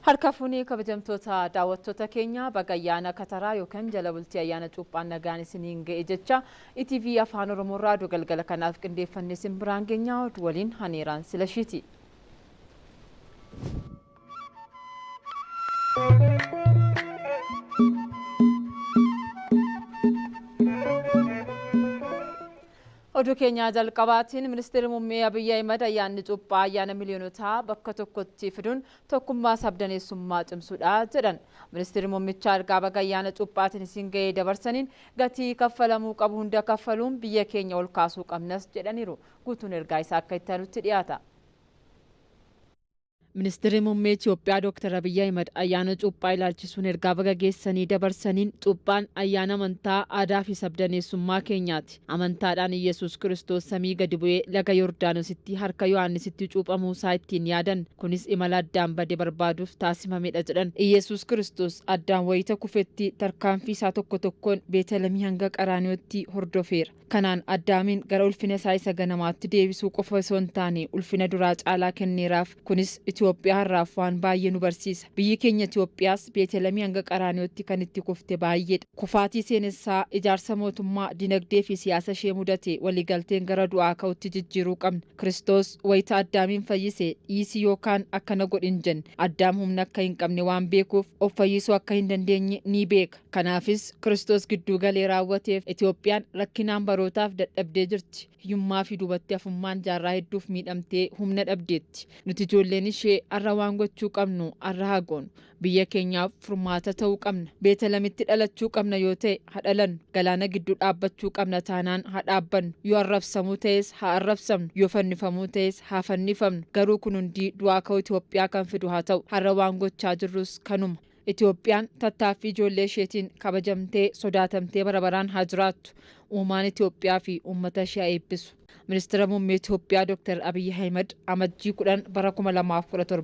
Harka fuunee kabajamtoota daawwattoota keenya baga ayyaana Kataraa yookaan jala bultii ayyaana cuuphaan nagaan isiniin ga'e jecha ETV Afaan Oromoo irraa oduu galgala kanaaf qindeeffannee isin biraan geenya. Oduu waliin Haneeraan Silashiiti. Oduu keenya jalqabaatiin Ministeerri Muummee Abiyyi Ahimad ayyaanni cuuphaa ayyaana miliyoonotaa bakka tokkotti fiduun tokkummaa sabdaneessummaa cimsuudha jedhan. Ministeerri Muummichaa ergaa baga ayyaana cuuphaatiin isin ga'ee dabarsaniin gatii kaffalamuu qabu hunda kaffaluun biyya keenya ol kaasuu qabnas jedhaniiru. Guutuun ergaa isaa akka itti aanutti dhiyaata. Ministeerri Muummee Itoophiyaa Dr. Abiyyi Ahimad ayyaana cuuphaa ilaalchisuun ergaa baga geessanii dabarsaniin cuuphaan ayyaana amantaa, aadaa fi sabdaneessummaa keenyaati. Amantaadhaan Iyyasuus Kiristoos samii gadi bu'ee laga Yordaanositti harka Yohaannisitti cuuphamuu isaa ittiin yaadan. Kunis imala addaan bade barbaaduuf taasifamedha jedhan. Iyyasuus Kiristoos addaan wayita kufetti tarkaanfii isaa tokko tokkoon Beetalemii hanga Qaraaniyootti hordofeera. Kanaan Addaamiin gara ulfina isaa isa ganamaatti deebisuu qofa osoo hin taane ulfina duraa caalaa kenneeraaf. Kunis Itoophiyaa har'aaf waan baay'ee nu barsiisa. Biyyi keenya Itoophiyaas Beetelemii hanga Qaraaniyootti kan itti kufte baay'eedha. Kufaatii seenessaa, ijaarsa mootummaa, dinagdee fi siyaasa ishee mudate waliigalteen gara du'aa ka'utti jijjiiruu qabna. Kiristoos wayita Addaamiin fayyise dhiisi yookaan akkana godhi hin jenne. Addaam humna akka hin qabne waan beekuuf of fayyisuu akka hin dandeenye ni beeka. Kanaafis Kiristoos gidduu galee raawwateef. Itoophiyaan rakkinaan barootaaf dadhabdee jirti. Hiyyummaa fi duubatti hafummaan jaarraa hedduuf miidhamtee humna dhabdeetti. Nuti ijoolleen ishee har'a waan gochuu qabnu har'a haa goonu. Biyya keenyaaf furmaata ta'uu qabna. Beetalamitti dhalachuu qabna yoo ta'e haa dhalannu. Galaana gidduu dhaabbachuu qabna taanaan haa dhaabbannu. Yoo arrabsamuu ta'es haa arrabsamnu. Yoo fannifamuu ta'es haa fannifamnu. Garuu kun hundi du'aa ka'uu Itoophiyaa kan fidu haa ta'u. Har'a waan gochaa jirrus kanuma. Itoophiyaan tattaaffii ijoollee isheetiin kabajamtee sodaatamtee bara baraan haa jiraattu. Uumaan Itoophiyaa fi uummata ishee haa eebbisu. Ministira Muummee Itoophiyaa Dr. Abiyyi Ahimad Amajjii 10 bara 2017.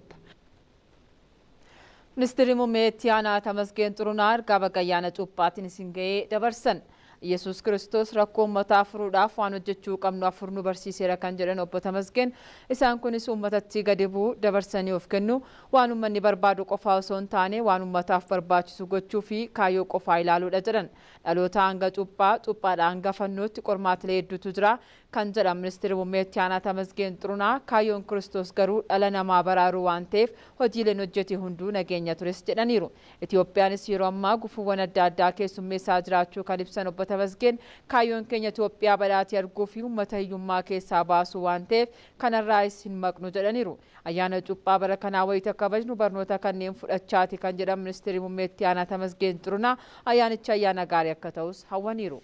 Ministirri Muummee Itti Aanaa Tamasgeen Xurunaa ergaa baga ayyaana cuuphaatiin isin ga'ee dabarsan. Iyyasuus Kiristoos rakkoo uummataa furuudhaaf waan hojjechuu qabnu afur nu barsiiseera kan jedhan Obbo Tamasgeen, isaan kunis uummatatti gadi bu'uu, dabarsanii of kennuu, waan uummanni barbaadu qofaa osoo hin taane waan uummataaf barbaachisu gochuu fi kaayyoo qofaa ilaaluudha jedhan. Dhalootaa hanga cuuphaa, cuuphaadhaa hanga fannootti qormaatilee hedduutu jira kan jedhan Ministirri Muummee Itti Aanaa Tamasgeen Xurunaa, kaayyoon Kiristoos garuu dhala namaa baraaruu waan ta'eef hojiileen hojjete hunduu nageenya tures jedhaniiru. Itiyoophiyaanis yeroo ammaa gufuuwwan adda addaa keessummeessaa jiraachuu kan ibsan Obbo Tamasgeen, kaayyoon keenya Itiyoophiyaa badhaate arguu fi uummata hiyyummaa keessaa baasuu waan ta'eef kanarraayis hin maqnu jedhaniiru. Ayyaana Cuuphaa bara kanaa wayita kabajnu barnoota kanneen fudhachaati kan jedhan Ministirri Muummee Itti Aanaa Tamasgeen Xurunaa, ayyaanichi ayyaana gaarii akka ta'us hawwaniiru.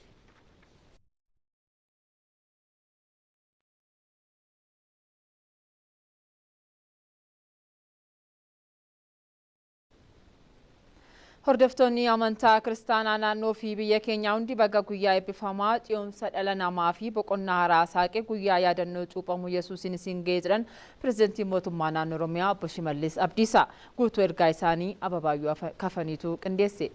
Hordoftoonni amantaa kiristaanaa naannoo fi biyya keenyaa hundi baga guyyaa eebbifamaa ce'umsa dhala namaa fi boqonnaa haaraa saaqe guyyaa yaadannoo cuuphamuu Yesuusiin isin ga'e jedhan Pirezidantiin Mootummaa Naannoo Oromiyaa Obbo Shimallis Abdiisaa. Guutuu ergaa isaanii Ababaayyuu Kafaniitu qindeesse.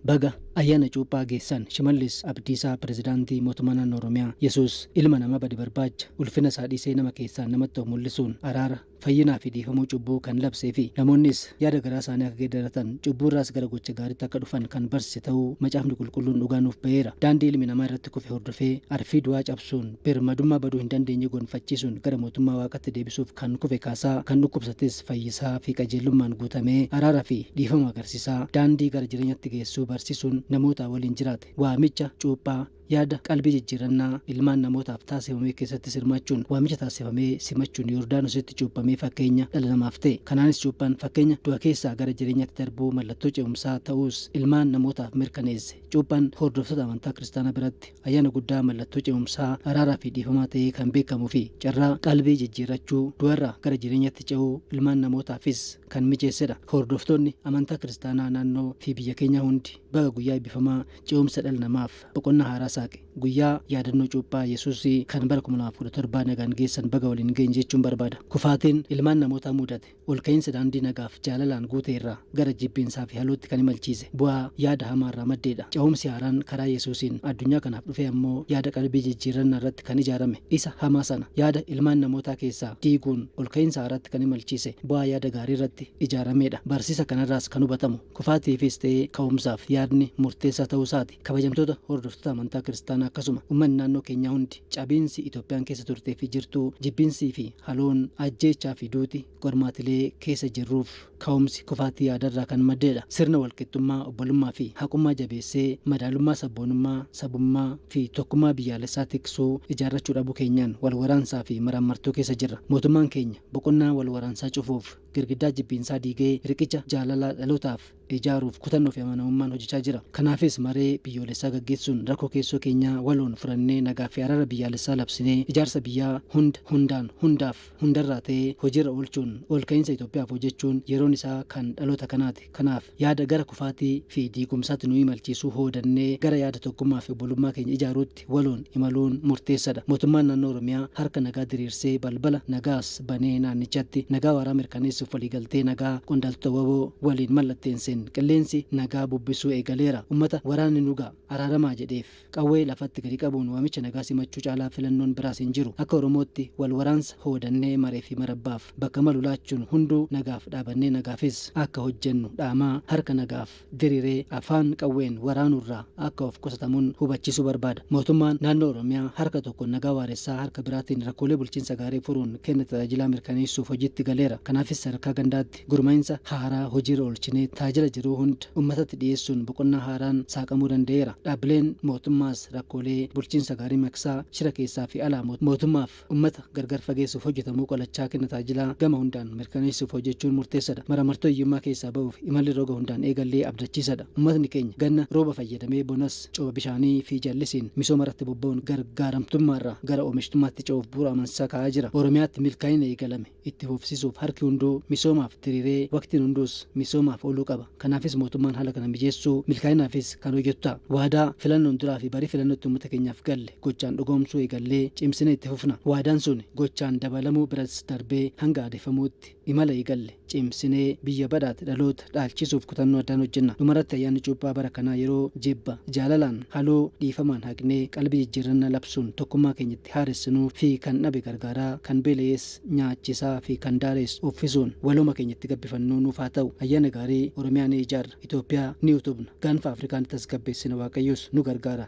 Baga Ayyaana Cuuphaa geessan! Shimallis Abdiisaa Pirezidaantii Mootummaa Naannoo Oromiyaa Yesuus ilma namaa bade barbaacha ulfina isaa dhiisee nama keessaan namatti of mul'isuun araara, fayyinaa fi dhiifamuu cubbuu kan labsee fi namoonnis yaada garaa isaanii akka geeddaratan, cubbuu irraas gara gocha gaariitti akka dhufan kan barsiise ta'uu Macaafni Qulqulluun dhugaa nuuf ba'eera. Daandii ilmi namaa irratti kufe hordofee arfii du'aa cabsuun birmadummaa baduu hin dandeenye gonfachiisuun gara mootummaa Waaqatti deebisuuf kan kufe kaasaa, kan dhukkubsates fayyisaa fi qajeellummaan guutamee araara fi dhiifama agarsiisaa daandii gara jireenyatti geessuu barsiisuun namootaa waliin jiraate. Waamicha cuuphaa yaada qalbii jijjiirrannaa ilmaan namootaaf taasifamee keessattis hirmaachuun waamicha taasifamee simachuun Yordaanositti cuuphamee fakkeenya dhala namaaf ta'e. Kanaanis cuuphaan fakkeenya du'a keessaa gara jireenyaatti darbuu mallattoo ce'umsaa ta'uus ilmaan namootaaf mirkaneesse. Cuuphaan hordoftoota amantaa kiristaanaa biratti ayyaana guddaa mallattoo ce'umsaa, araaraa fi dhiifamaa ta'ee kan beekamuu fi carraa qalbii jijjiirrachuu, du'arraa gara jireenyatti ce'uu ilmaan namootaafis kan mijeessedha. Hordoftoonni amantaa kiristaanaa naannoo fi biyya keenyaa hundi baga guyyaa eebbifamaa ce'umsa dhala namaaf boqonnaa haaraa saaqe. Guyyaa yaadannoo cuuphaa Yesuus kan bara 2017 nagaan geessan baga waliin geenye jechuun barbaada. Kufaatiin ilmaan namootaa mudate ol ka'iinsa daandii nagaaf jaalalaan guute irraa gara jibbiinsaa fi halootti kan imalchiise bu'aa yaada hamaa irraa maddeedha. Cehumsi haaraan karaa Yesuusiin addunyaa kanaaf dhufe ammoo yaada qalbii jijjiirannaa irratti kan ijaarame isa hamaa sana yaada ilmaan namootaa keessaa diiguun ol ka'iinsa haaraatti kan imalchiise bu'aa yaada gaarii irratti ijaarameedha. Barsiisa kanarraas kan hubatamu kufaatiifis ta'ee ka'umsaaf yaadni murteessaa ta'uu isaati. Kabajamtoota hordoftoota amantaa kiristaanaa, akkasuma uummanni naannoo keenyaa hundi, cabiinsi Itoophiyaan keessa turtee fi jirtuu, jibbiinsii fi haloon, ajjeechaa fi duuti qormaatilee keessa jirruuf ka'umsi kufaatii yaadarraa kan maddeedha. Sirna walqixxummaa, obbolummaa fi haqummaa jabeessee madaalummaa sabboonummaa, sabummaa fi tokkummaa biyyaalessaa tiksuu ijaarrachuu dhabuu keenyaan wal waraansaa fi maraammartuu keessa jirra. Mootummaan keenya boqonnaa wal waraansaa cufuuf, girgiddaa jibbiinsaa diigee riqicha jaalalaa dhalootaaf ijaaruuf kutannoo fi amanamummaan hojjechaa jira. Kanaafis maree biyyoolessaa gaggeessuun rakkoo keessoo keenyaa waloon furannee, nagaa fi araara biyyaalessaa labsinee, ijaarsa biyyaa hunda, hundaan, hundaaf, hundarraa ta'ee hojiirra oolchuun ol ka'iinsa Itoophiyaaf hojjechuun yeroon isaa kan dhaloota kanaati. Kanaaf yaada gara kufaatii fi diigumsaatti nu imalchiisuu hoodannee gara yaada tokkummaa fi obbolummaa keenya ijaaruutti waloon imaluun murteessaadha. Mootummaan naannoo Oromiyaa harka nagaa diriirsee, balbala nagaas banee, naannichatti nagaa waaraa mirkaneessuuf waliigaltee nagaa qondaaltota WBO waliin mallatteesseen qilleensi nagaa bubbisuu eegaleera. Ummata waraanni nu ga'a, araaramaa jedheef qawwee lafatti gadi qabuun waamicha nagaa simachuu caalaa filannoon biraas hin jiru. Akka Oromootti wal waraansa hoodannee maree fi marabbaaf bakka malu laachuun hunduu nagaaf dhaabannee nagaafis akka hojjennu dhaamaa, harka nagaaf diriiree afaan qawween waraanuurraa akka of qusatamuun hubachiisuu barbaada. Mootummaan naannoo Oromiyaa harka tokko nagaa waaressaa, harka biraatiin rakkoolee bulchiinsa gaarii furuun kenna tajaajilaa mirkaneessuuf hojiitti galeera. Kanaafis sadarkaa gandaatti gurmaa'insa haaraa hojiirra oolchinee tajaajila jiruu hunda uummatatti dhiyeessuun boqonnaa haaraan saaqamuu danda'eera. Dhaabbileen mootummaas rakkoolee bulchiinsa gaarii maqsaa, shira keessaa fi alaa mootummaaf uummata gargar fageessuuf hojjetamuu qolachaa kenna tajaajilaa gama hundaan mirkaneessuuf hojjechuun murteessaadha. Maramartoo hiyyummaa keessaa ba'uuf imalli roga hundaan eegallee abdachiisadha. Uummatni keenya ganna rooba fayyadamee, bonas cooba bishaanii fi jallisiin misooma irratti bobba'uun gargaaramtummaarraa gara oomishtummaatti ce'uuf bu'uura amansiisaa kaa'aa jira. Oromiyaatti milkaa'ina eegalame itti fufsiisuuf harki hunduu misoomaaf diriiree waqtiin hunduus misoomaaf ooluu qaba. Kanaafis mootummaan haala kana mijeessuu milkaa'inaafis kan hojjetu ta'a. Waadaa filannoon duraa fi barii filannootti uummata keenyaaf galle gochaan dhugoomsuu eegallee cimsine itti fufna. Waadaan sun gochaan dabalamuu biras darbee hanga adeeffamuutti imala eegalle cimsinee biyya badhaate dhaloota dhaalchisuuf kutannoo addaan hojjenna. Dhumarratti, ayyaanni cuuphaa bara kanaa yeroo jibba jaalalaan, haloo dhiifamaan haqnee, qalbii jijjiirannaa labsuun tokkummaa keenyatti haaressinuu fi kan dhabe gargaaraa, kan beela'ees nyaachisaa fi kan daarees uffisuun walooma keenyatti gabbifannuu nuuf haa ta'u. Ayyaana gaarii. Oromiyaa ni ijaarra, Itoophiyaa ni utubna, gaanfa Afrikaan tasgabbeessina, Waaqayyos nu gargaara.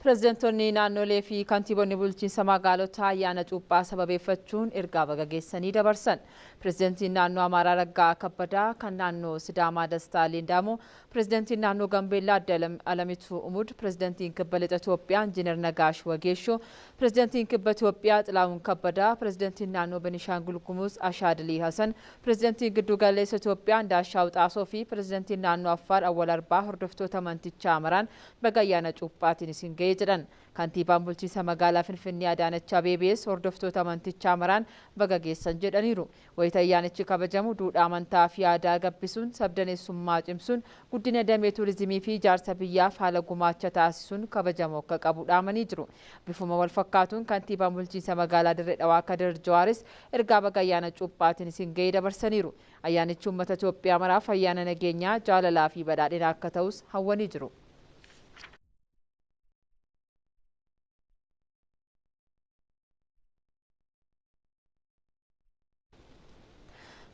Pireezidantonni naannolee fi kantiibonni bulchiinsa magaalotaa ayyaana cuuphaa sababeeffachuun ergaa baga geessanii dabarsan. Pireezidantiin naannoo Amaaraa Raggaa Kabbadaa, kan naannoo Sidaamaa Dastaa Lindaamoo, pireezidantiin naannoo Gambeellaa Adde Alamituu Umud, pireezidantiin Kibba Lixa Itoophiyaa Injiinar Nagaash Wageeshoo, pireezidantiin Kibba Itoophiyaa Xilaawun Kabbadaa, pireezidantiin naannoo Benishaangul Gumuz Ashaadilii Hasan, pireezidantiin Giddu Galeessa Itoophiyaa Indaashaw Xaasoo fi pireezidantiin naannoo Affaar Awwal Arbaa hordoftoota amantichaa maraan baga ayyaana cuuphaatiin isin ga'ee jedhan. Kantiibaan bulchiinsa magaalaa Finfinnee Adaanech Abeebees hordoftoota amantichaa maraan baga geessan jedhaniiru. Wayita ayyaanichi kabajamu duudhaa amantaa fi aadaa gabbisuun, sabdaneessummaa cimsuun, guddina damee turizimii fi ijaarsa biyyaaf haala gumaacha taasisuun kabajamu akka qabu dhaamanii jiru. Bifuma wal fakkaatuun kantiibaan bulchiinsa magaalaa Dirree Dhawaa Kadir Jawaaris ergaa baga ayyaana cuuphaatiin isin ga'ee dabarsaniiru. Ayyaanichi uummata Itoophiyaa maraaf ayyaana nageenyaa, jaalalaa fi badhaadhinaa akka ta'us hawwanii jiru.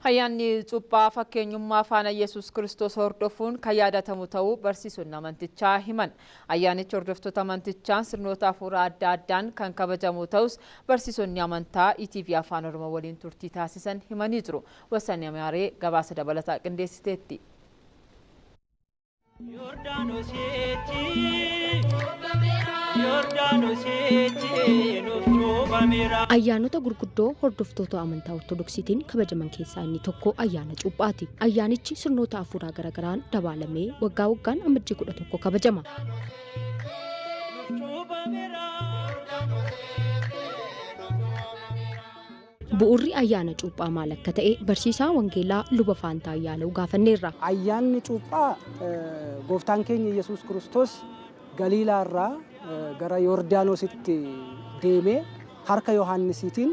Ayyaanni cuuphaa fakkeenyummaa faana Yesuus Kiristoos hordofuun kan yaadatamu ta'uu barsiisonni amantichaa himan. Ayyaanichi hordoftoota amantichaan sirnoota hafuuraa adda addaan kan kabajamu ta'us barsiisonni amantaa ETV Afaan Oromoo waliin turtii taasisan himanii jiru. Wasan Amaaree gabaasa dabalataa qindeessiteetti. Yordaanositti, Yordaanositti nuuf cuuphameera. Ayyaanota gurguddoo hordoftoota amantaa Ortodoksiitiin kabajaman keessaa inni tokko ayyaana cuuphaati. Ayyaanichi sirnoota hafuuraa garagaraan dabaalamee waggaa waggaan Amajjii 11 kabajama. Nuuf cuuphameera. Bu'uurri ayyaana cuuphaa maal akka ta'e barsiisaa Wangeelaa Luba Faantaa Ayyaalew gaafanneerra. Ayyaanni cuuphaa gooftaan keenya Yesuus Kiristoos Galiilaarraa gara Yordaanositti deemee harka Yohaannisiitiin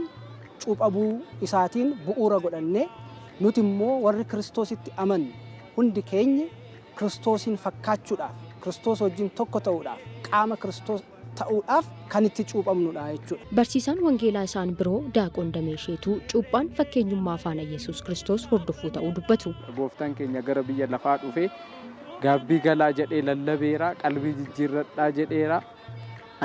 cuuphamuu isaatiin bu'uura godhannee, nuti immoo warri Kiristoositti amannu hundi keenya Kiristoosiin fakkaachuudhaaf, Kiristoos wajjin tokko ta'uudhaaf, qaama Kiristoos ta'uudhaaf kan itti cuuphamnudha jechuudha. Barsiisaan wangeelaa isaan biroo Daaqoon Dameesheetuu cuuphaan fakkeenyummaa faana Yesuus Kiristoos hordofuu ta'uu dubbatu. Gooftaan keenya gara biyya lafaa dhufee gaabbii galaa jedhee lallabeera, qalbii jijjiirradhaa jedheera.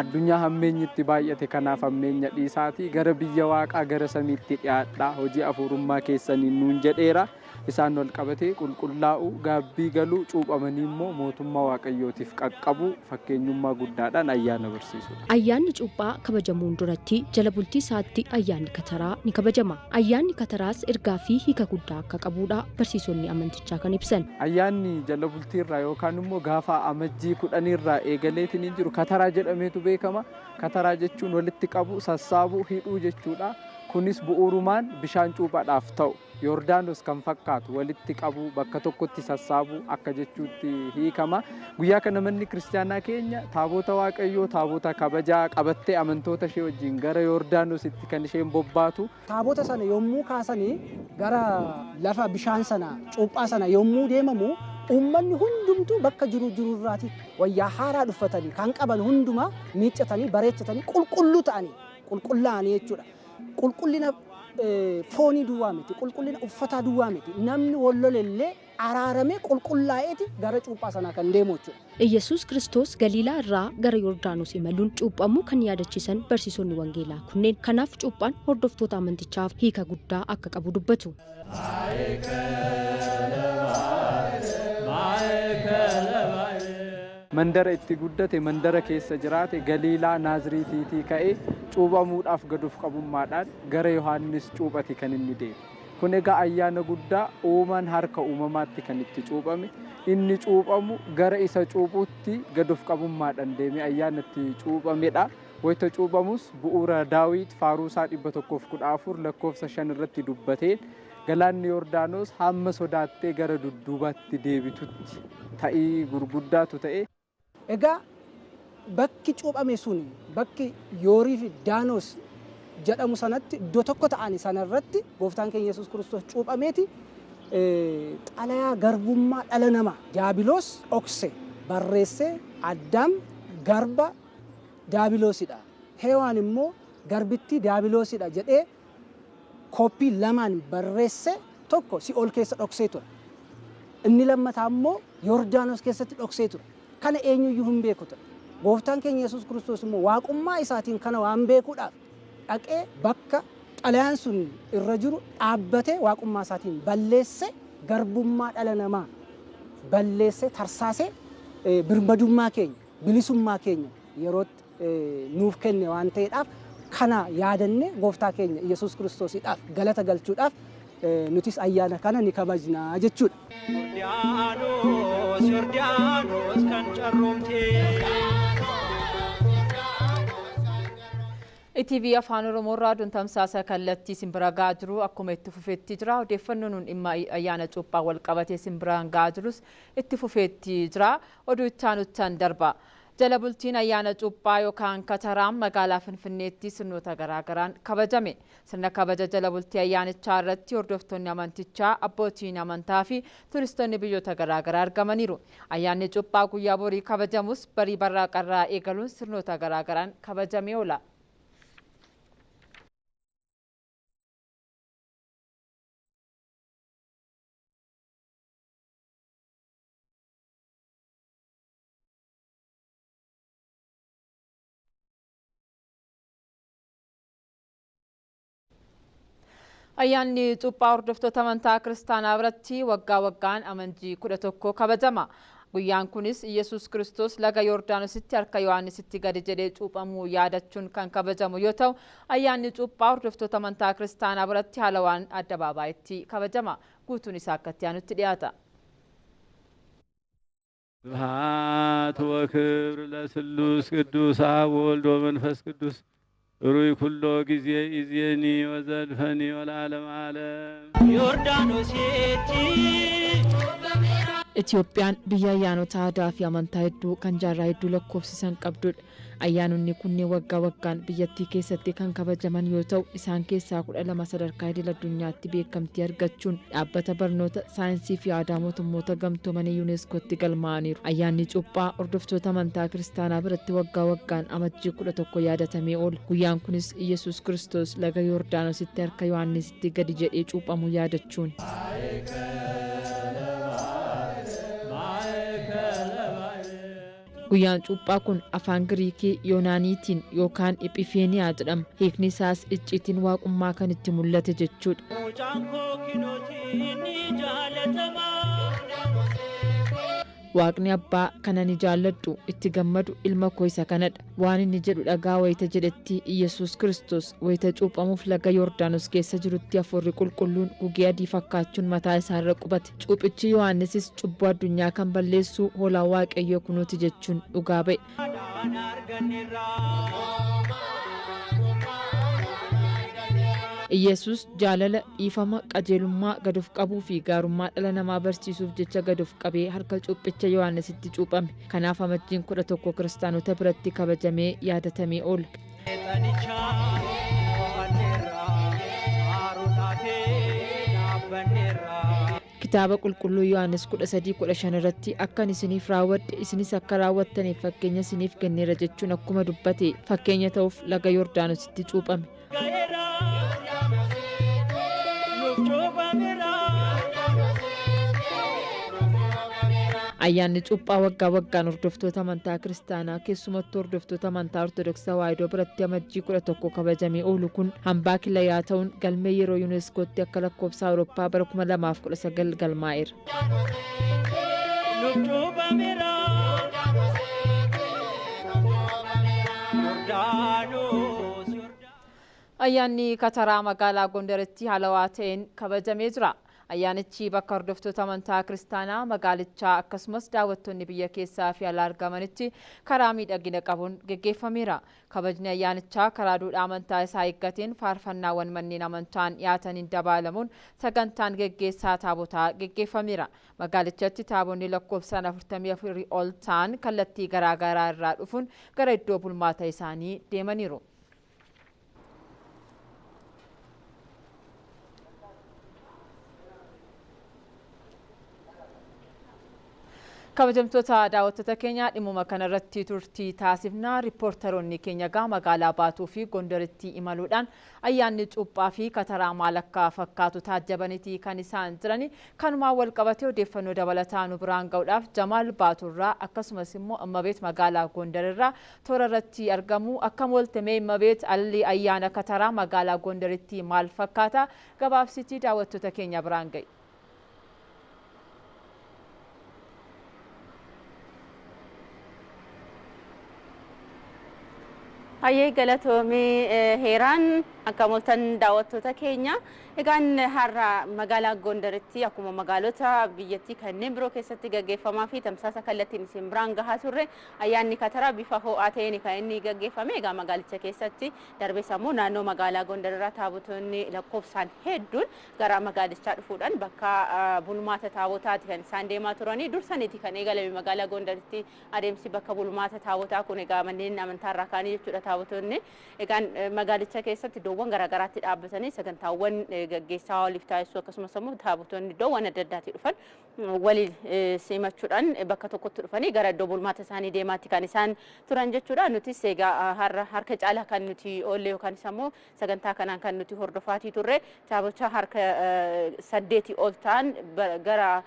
Addunyaa hammeenyi itti baay'ate kanaaf hammeenya dhiisaatii gara biyya waaqaa, gara samiitti dhiyaadhaa, hojii afuurummaa keessaniin nuun jedheera. Isaan wal qabatee qulqullaa'uu, gaabbii galuu, cuuphamanii immoo mootummaa Waaqayyootiif qaqqabu fakkeenyummaa guddaadhaan ayyaana barsiisudha. Ayyaanni cuuphaa kabajamuun duratti jala bultii isaatti ayyaanni Kataraa ni kabajama. Ayyaanni Kataraas ergaa fi hiika guddaa akka qabudha barsiisonni amantichaa kan ibsan. Ayyaanni jala bultiirraa yookaan immoo gaafa Amajjii 10rraa eegaleetiin hin jiru Kataraa jedhameetu beekama. Kataraa jechuun walitti qabu, sassaabuu, hidhuu jechuudha. Kunis bu'uurumaan bishaan cuuphaadhaaf ta'u Yordaanos kan fakkaatu walitti qabuu, bakka tokkotti sassaabuu akka jechuutti hiikama. Guyyaa kana manni kiristaanaa keenya taabota Waaqayyoo, taabota kabajaa qabattee amantoota ishee wajjin gara Yordaanositti kan isheen bobbaatu. Taabota sana yommuu kaasanii gara lafa bishaan sana cuuphaa sana yommuu deemamu, uummanni hundumtuu bakka jiru jirurraati wayyaa haaraa uffatanii, kan qaban hundumaa miiccatanii, bareechatanii, qulqulluu ta'anii, qulqullaa'anii jechuudha. Qulqullina foonii duwwaa miti, qulqullina uffataa duwwaa miti. Namni wal lolellee araaramee qulqullaa'eeti gara cuuphaa sanaa kan deemu jechuudha. Iyyasuus Kiristoos Galiilaa irraa gara Yordaanos imaluun cuuphamuu kan yaadachiisan barsiisonni wangeelaa kunneen, kanaaf cuuphaan hordoftoota amantichaaf hiika guddaa akka qabu dubbatu. Mandara itti guddate, mandara keessa jiraate, Galiilaa Naaziriitiitii ka'ee cuuphamuudhaaf gad of qabummaadhaan gara Yohaannis cuuphati kan inni deeme. Kun egaa ayyaana guddaa uumaan harka uumamaatti kan itti cuuphame, inni cuuphamu gara isa cuuphuutti gad of qabummaadhaan deemee ayyaana itti cuuphamedha. Wayita cuuphamus bu'uura Daawit Faaruusaa 114 lakkoofsa 5 irratti dubbateen galaanni Yordaanos hamma sodaattee gara dudduubaatti deebitutti ta'ii gurguddaatu ta'e. Egaa bakki cuuphame sun bakki Yoorii fi Daanos jedhamu sanatti iddoo tokko ta'ani sanarratti gooftaan keenya Yesuus Kiristoos cuuphameeti xalayaa garbummaa dhala namaa Diyaabiloos dhokse barreessee, Addaam garba Diyaabiloosidha, Heewaan immoo garbittii Diyaabiloosidha jedhee kooppii lamaan barreesse, tokko si'ool keessa dhoksee ture. Inni lammataa immoo Yordaanos keessatti dhoksee ture. Kana eenyuyyuu hin beeku ture. Gooftaan keenya Yesuus Kiristoos immoo waaqummaa isaatiin kana waan beekuudhaaf dhaqee bakka xalayaan sun irra jiru dhaabbatee waaqummaa isaatiin balleesse, garbummaa dhala namaa balleesse, tarsaasee, birmadummaa keenya, bilisummaa keenya yerootti nuuf kenne waan ta'eedhaaf, kana yaadannee gooftaa keenya Yesuus Kiristoosiidhaaf galata galchuudhaaf nutis ayyaana kana ni kabajna jechuudha. Yordaanos, Yordaanos kan carroomte. ETV Afaan Oromoo irraa oduun tamsaasa kallattii isin bira gahaa jiru akkuma itti fufeetti jira. Odeeffannoo nuun dhimma ayyaana cuuphaa wal qabatee isin biraan gahaa jirus itti fufeetti jira. Oduu itti aanuttan darba. Jala bultiin ayyaana cuuphaa yookaan Kataraan magaalaa Finfinneetti sirnoota garaagaraan kabajame. Sirna kabaja jala bultii ayyaanichaa irratti hordoftoonni amantichaa, abbootiin amantaa fi turistoonni biyyoota garaagaraa argamaniiru. Ayyaanni cuuphaa guyyaa borii kabajamus barii barraaqarraa eegaluun sirnoota garaagaraan kabajamee oola. Ayyaanni cuuphaa hordoftoota amantaa kiristaanaa biratti waggaa waggaan Amajjii 11 kabajama. Guyyaan kunis Iyyasuus Kiristoos laga Yordaanositti harka Yohaannisitti gadi jedhee cuuphamuu yaadachuun kan kabajamu yoo ta'u, ayyaanni cuuphaa hordoftoota amantaa kiristaanaa biratti haala waan addabaabaayitti kabajama. Guutuun isaa akkatti aanutti dhiyaata. ስብሐት ወክብር ለስሉስ ቅዱስ አብ ወወልድ ወመንፈስ ቅዱስ ሩይ ኩሎ ጊዜ ኢዜኒ ወዘልፈኒ ወለዓለመ ዓለም። Yordaanositti. Itoophiyaan biyya ayyaanota aadaa fi amantaa hedduu kan jaarraa hedduu lakkoofsisan qabdudha. Ayyaanonni kunneen waggaa waggaan biyyattii keessatti kan kabajaman yoo ta'u, isaan keessaa 12 sadarkaa idil addunyaatti beekamtii argachuun dhaabbata barnoota saayinsii fi aadaa mootummoota gamtoomanii Yuuneeskootti galmaa'aniiru. Ayyaanni Cuuphaa hordoftoota amantaa kiristaanaa biratti waggaa waggaan Amajjii 11 yaadatamee oola. Guyyaan kunis Iyyasuus Kiristoos laga Yordaanositti harka Yohaannisitti gadi jedhee cuuphamuu yaadachuun. Guyyaan cuuphaa kun afaan Giriikii Yoonaaniitiin yookaan Iphifeeniyaa jedhama. Hiikni isaas icciitiin waaqummaa kan itti mul'ate jechuudha. Mucaan koo kinootii ni jaalatamaa. Waaqni abbaa kana ni jaalladhu itti gammadu ilma koo isa kanadha. Waan inni jedhu dhagaa wayita jedhetti Iyyasuus Kiristoos wayita cuuphamuuf laga Yordaanos keessa jirutti hafuurri qulqulluun gugee adii fakkaachuun mataa isaarra qubate. Cuuphichi Yohaannisis cubbuu addunyaa kan balleessu hoolaa Waaqayyoo kunuuti jechuun dhugaa ba'e. Dhaan arganneerra. Iyyasuus jaalala, dhiifama, qajeelummaa, gad of qabuu fi gaarummaa dhala namaa barsiisuuf jecha gad of qabee harka cuuphicha Yohaannisitti cuuphame. Kanaaf Amajjiin 11 kiristaanota biratti kabajamee yaadatamee oola. Kitaaba qulqulluu Yohaannis 13:15 irratti akkan isiniif raawwadhe isinis akka raawwattaniif fakkeenya isiniif kenneera jechuun akkuma dubbate fakkeenya ta'uuf laga Yordaanositti cuuphame. Ayyaanni cuuphaa waggaa waggaan hordoftoota amantaa kiristaanaa keessumattuu hordoftoota amantaa Ortodoksii Tawaahidoo biratti Amajjii 11 kabajamee oolu kun hambaa kilayaa ta'uun galmee yeroo Yuuneeskootti akka lakkoofsa Awurooppaa bara 2019 galmaa'eera. Ayyaanni Kataraa magaalaa Gondaritti haalawaa ta'een kabajamee jira. Ayyaanichi bakka hordoftoota amantaa kiristaanaa magaalichaa akkasumas daawwattoonni biyya keessaa fi alaa argamanitti karaa miidhagina qabuun geggeeffameera. Kabajni ayyaanichaa karaa duudhaa amantaa isaa eeggateen faarfannaawwan manneen amantaan dhiyaataniin dabaalamuun sagantaan geggeessaa taabotaa geggeeffameera. Magaalichatti taabonni lakkoofsaan 44 ol ta'an kallattii garaagaraa irraa dhufuun gara iddoo bulmaata isaanii deemaniiru. Kabajamtoota daawwattoota keenya dhimmuma kanarratti turtii taasifnaa. Riippoortaroonni keenya gaa magaalaa Baatuu fi Gondaritti imaluudhaan ayyaanni cuuphaa fi kataraa maal akka fakkaatu taajjabaniiti kan isaan jirani. Kanumaan wal qabatee odeeffannoo dabalataa nu biraan ga'uudhaaf Jamaal Baatuurraa akkasumas immoo Immabeet magaalaa Gondarirraa toora irratti argamu. Akkam ooltame Immabeet, alli ayyaana kataraa magaalaa Gondaritti maal fakkaata? Gabaabsitii daawwattoota keenya biraan ga'i. Hayyee galatoomii heeraan, akka mooltan daawwattoota keenya. Egaan har'a magaalaa Gondaritti akkuma magaalota biyyattii kanneen biroo keessatti gaggeeffamaa fi tamsaasa kallattiin isin biraan gahaa turre ayyaanni kataraa bifa ho'aa ta'een kan inni gaggeeffame. Egaa magaalicha keessatti darbees ammoo naannoo magaalaa Gondarirraa taabotonni lakkoofsaan hedduun gara magaalichaa dhufuudhaan bakka bulmaata taabotaati kan isaan deemaa turanii. Dursaniiti kan eegalame magaalaa Gondaritti adeemsi bakka bulmaata taabotaa kun, egaa manneen amantaarraa kaanii jechuudha taabotonni. Egaan magaalicha keessatti iddoowwan garaagaraatti dhaabbatanii sagantaawwan gaggeessaa waliif taasisuu, akkasumas immoo taabotonni iddoowwan adda addaatti dhufan waliin simachuudhaan bakka tokkotti dhufanii gara iddoo bulmaata isaanii deemaatti kan isaan turan jechuudha. Nutis egaa har'a harka caalaa kan nuti oolle yookaan immoo sagantaa kanaan kan nuti hordofaatii turre taabota harka 8 ol ta'an gara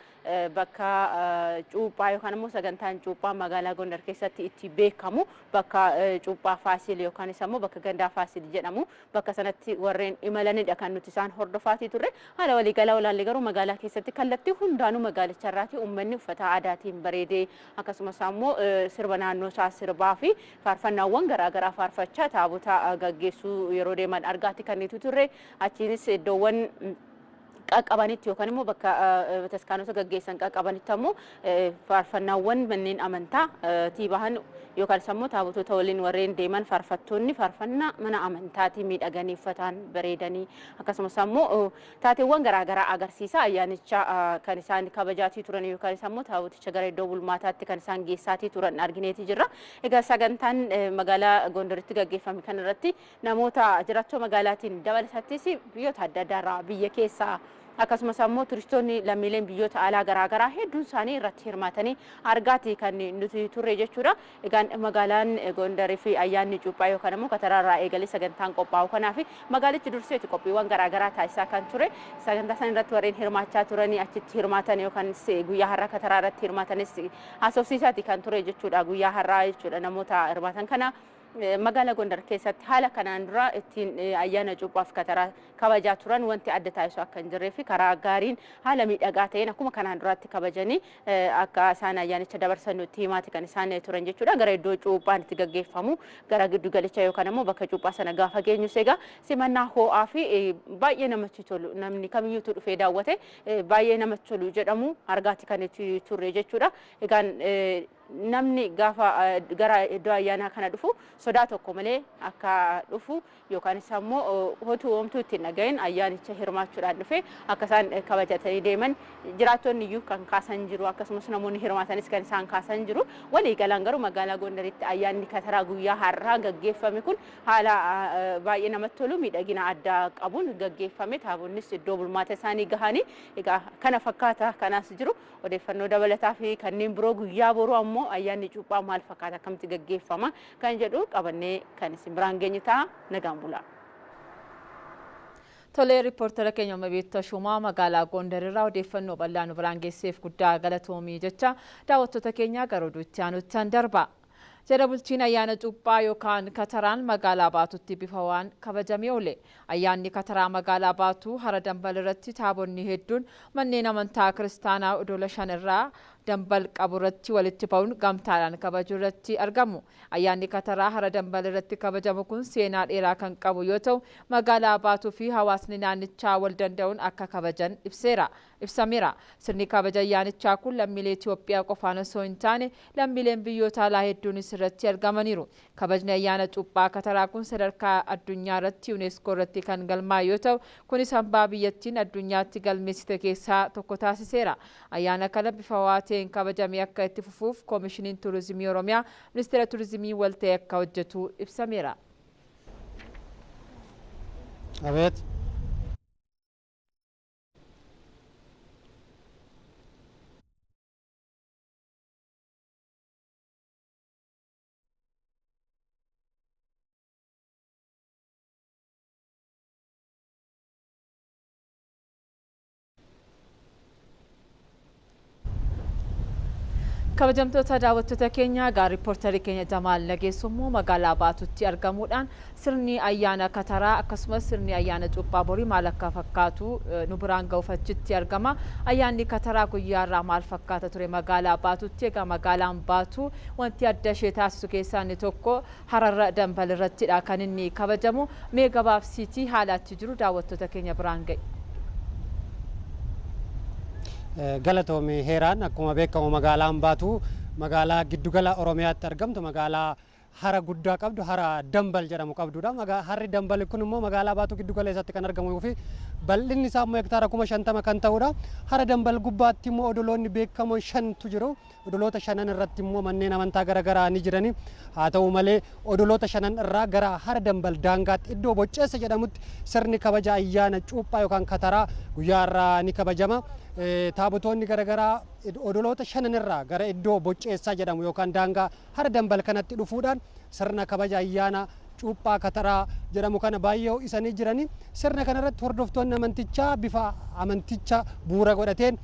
bakka cuuphaa yookaan immoo sagantaan cuuphaa magaalaa Gondar keessatti itti beekamu, bakka cuuphaa Faasil yookaan immoo bakka gandaa Faasil jedhamu, bakka sanatti warreen imalanidha kan nuti isaan hordofaatii turre. Haala waliigalaa olaallee garuu magaalaa keessatti kallattii hundaanuu magaalicharraati uummanni uffata aadaatiin bareedee, akkasumas immoo sirba naannoo isaa sirbaa fi faarfannaawwan garaagaraa faarfachaa taabota gaggeessuu yeroo deeman argaatti kan nuti turre. Achiinis iddoowwan Qaqqabanitti yookaan immoo bakka bataskaanota gaggeessan qaqqabanitti ammoo faarfannaawwan manneen amantaa tii bahan yookaan immoo taabotota waliin warreen deeman faarfattoonni faarfannaa mana amantaatii miidhaganii, uffataan bareedanii, akkasumas ammoo taateewwan garaagaraa agarsiisa ayyaanicha kan isaan kabajaatii turan yookaan immoo taaboticha gara iddoo bulmaataatti kan isaan geessaatii turan argineeti jirra. Egaa sagantaan magaalaa Gondoritti gaggeeffame kanarratti namoota jiraattota magaalaatiin dabalatatti biyyoota adda addaarraa, biyya keessaa, akkasumas ammoo turistoonni lammiileen biyyoota alaa garaagaraa hedduun isaanii irratti hirmaatanii argaati kan nuti turre jechuudha. Egaan magaalaan Gondarii fi ayyaanni cuuphaa yookaan immoo kataraarraa eegalee sagantaan qophaa'u kanaaf magaalichi durseeti qophiiwwan garaagaraa taasisaa kan ture. Sagantaa san irratti warreen hirmaachaa turanii, achitti hirmaatan yookaan guyyaa har'aa kataraa irratti hirmaatanis haasofsiisaati kan ture jechuudha, guyyaa har'aa jechuudha namoota hirmaatan kana. Magaalaa Gondar keessatti haala kanaan dura ittiin ayyaana cuuphaaf kataraa kabajaa turan wanti adda taasisu akka hin jirree fi karaa gaariin, haala miidhagaa ta'een akkuma kanaan duraatti kabajanii akka isaan ayyaanicha dabarsan nutti himaati kan isaan turan jechuudha. Gara iddoo cuuphaan itti gaggeeffamu, gara giddu galicha yookaan immoo bakka cuuphaa sana gaafa geenyus egaa simannaa ho'aa fi baay'ee namatti tolu, namni kamiyyuutu dhufee daawwate baay'ee namatti tolu jedhamu argaati kan itti turre jechuudha. Egaan namni gaafa gara iddoo ayyaanaa kana dhufu sodaa tokko malee akka dhufu yookaanis ammoo hotuu homtuu ittiin dhagahin ayyaanicha hirmaachuudhaan dhufe akka isaan kabajatanii deeman jiraattonni iyyuu kan kaasan jiru, akkasumas namoonni hirmaatanis kan isaan kaasan jiru. Walii galaan garuu magaalaa Gondaritti ayyaanni kataraa guyyaa har'aa gaggeeffame kun haala baay'ee namatti tolu, miidhagina addaa qabuun gaggeeffame. Taabonnis iddoo bulmaata isaanii gahanii, egaa kana fakkaata kanaas jiru. Odeeffannoo dabalataa fi kanneen biroo guyyaa boruu ammoo ayyaanni cuuphaa maal fakkaata, akkamitti gaggeeffama kan jedhu qabannee kan isin biraan geenyu ta'a. Nagaan bulaa. Tolee, riippoortara keenya Mabeettaa Shumaa magaalaa Gondar irraa odeeffannoo bal'aa nu biraan geesseef guddaa galatoomii jecha, daawwattoota keenya gara oduutti aanutti darba. Jala bultiin ayyaana cuuphaa yookaan kataraan magaalaa Baatutti bifa waan kabajamee oole. Ayyaanni kataraa magaalaa Baatuu hara Dambal irratti taabonni hedduun manneen amantaa kiristaanaa odola shan irraa Dambal qabu irratti walitti ba'uun gamtaadhaan kabajuu irratti argamu. Ayyaanni kataraa hara Dambal irratti kabajamu kun seenaa dheeraa kan qabu yoo ta'u, magaalaa Baatuu fi hawaasni naannichaa wal danda'uun akka kabajan ibseera. Ibsameera. Sirni kabaja ayyaanichaa kun lammiilee Itoophiyaa qofaan osoo hin taane lammiileen biyyoota alaa hedduunis irratti argamaniiru. Kabajni ayyaana cuuphaa kataraa kun sadarkaa addunyaa irratti UNESCO irratti kan galmaa'e yoo ta'u, kunis hambaa biyyattiin addunyaatti galmeessite keessaa tokko taasiseera. Ayyaana kana bifa ho'aa ta'een kabajamee akka itti fufuuf Koomishiniin Turizimii Oromiyaa Ministeera Turizimii wal ta'ee akka hojjetu ibsameera. Abeet. Kabajamtoota daawwattoota keenya, egaa riippoortarii keenya Jamaal Nageessoo immoo magaalaa Baatutti argamuudhaan sirni ayyaana kataraa akkasumas sirni ayyaana cuuphaa borii maal akka fakkaatu nu biraan ga'uuf achitti argama. Ayyaanni kataraa guyyaa irraa maal fakkaata ture magaalaa Baatutti? Egaa magaalaan Baatu wanti adda ishee taasisu keessaa inni tokko hararra Dambal irrattidha kan inni kabajamu. Mee gabaabsiitii haala achi jiru daawwattoota keenya biraan ga'i. Galatoomi Heeraan. Akkuma beekamu magaalaan Baatu magaalaa giddugala Oromiyaatti argamtu, magaalaa hara guddaa qabdu, hara Dambal jedhamu qabdudha. Harri Dambal kun immoo magaalaa Baatuu giddugala isaatti kan argamuu fi bal'inni isaa immoo hektaara 50,000 kan ta'udha. Hara Dambal gubbaatti immoo odoloonni beekamoon shantu jiru. Odoloota shanan irratti immoo manneen amantaa garaagaraa ni jirani. Haa ta'u malee, odoloota shanan irraa gara hara Dambal daangaatti iddoo Bocceessa jedhamutti sirni kabaja ayyaana cuuphaa yookaan kataraa guyyaa irraa ni kabajama. Taabotoonni garaagaraa odoloota shanan irraa gara iddoo Bocceessaa jedhamu yookaan daangaa hara Dambal kanatti dhufuudhaan sirna kabaja ayyaana cuuphaa kataraa jedhamu kana baay'ee ho'isanii jirani. Sirna kanarratti hordoftoonni amantichaa bifa amanticha bu'uura godhateen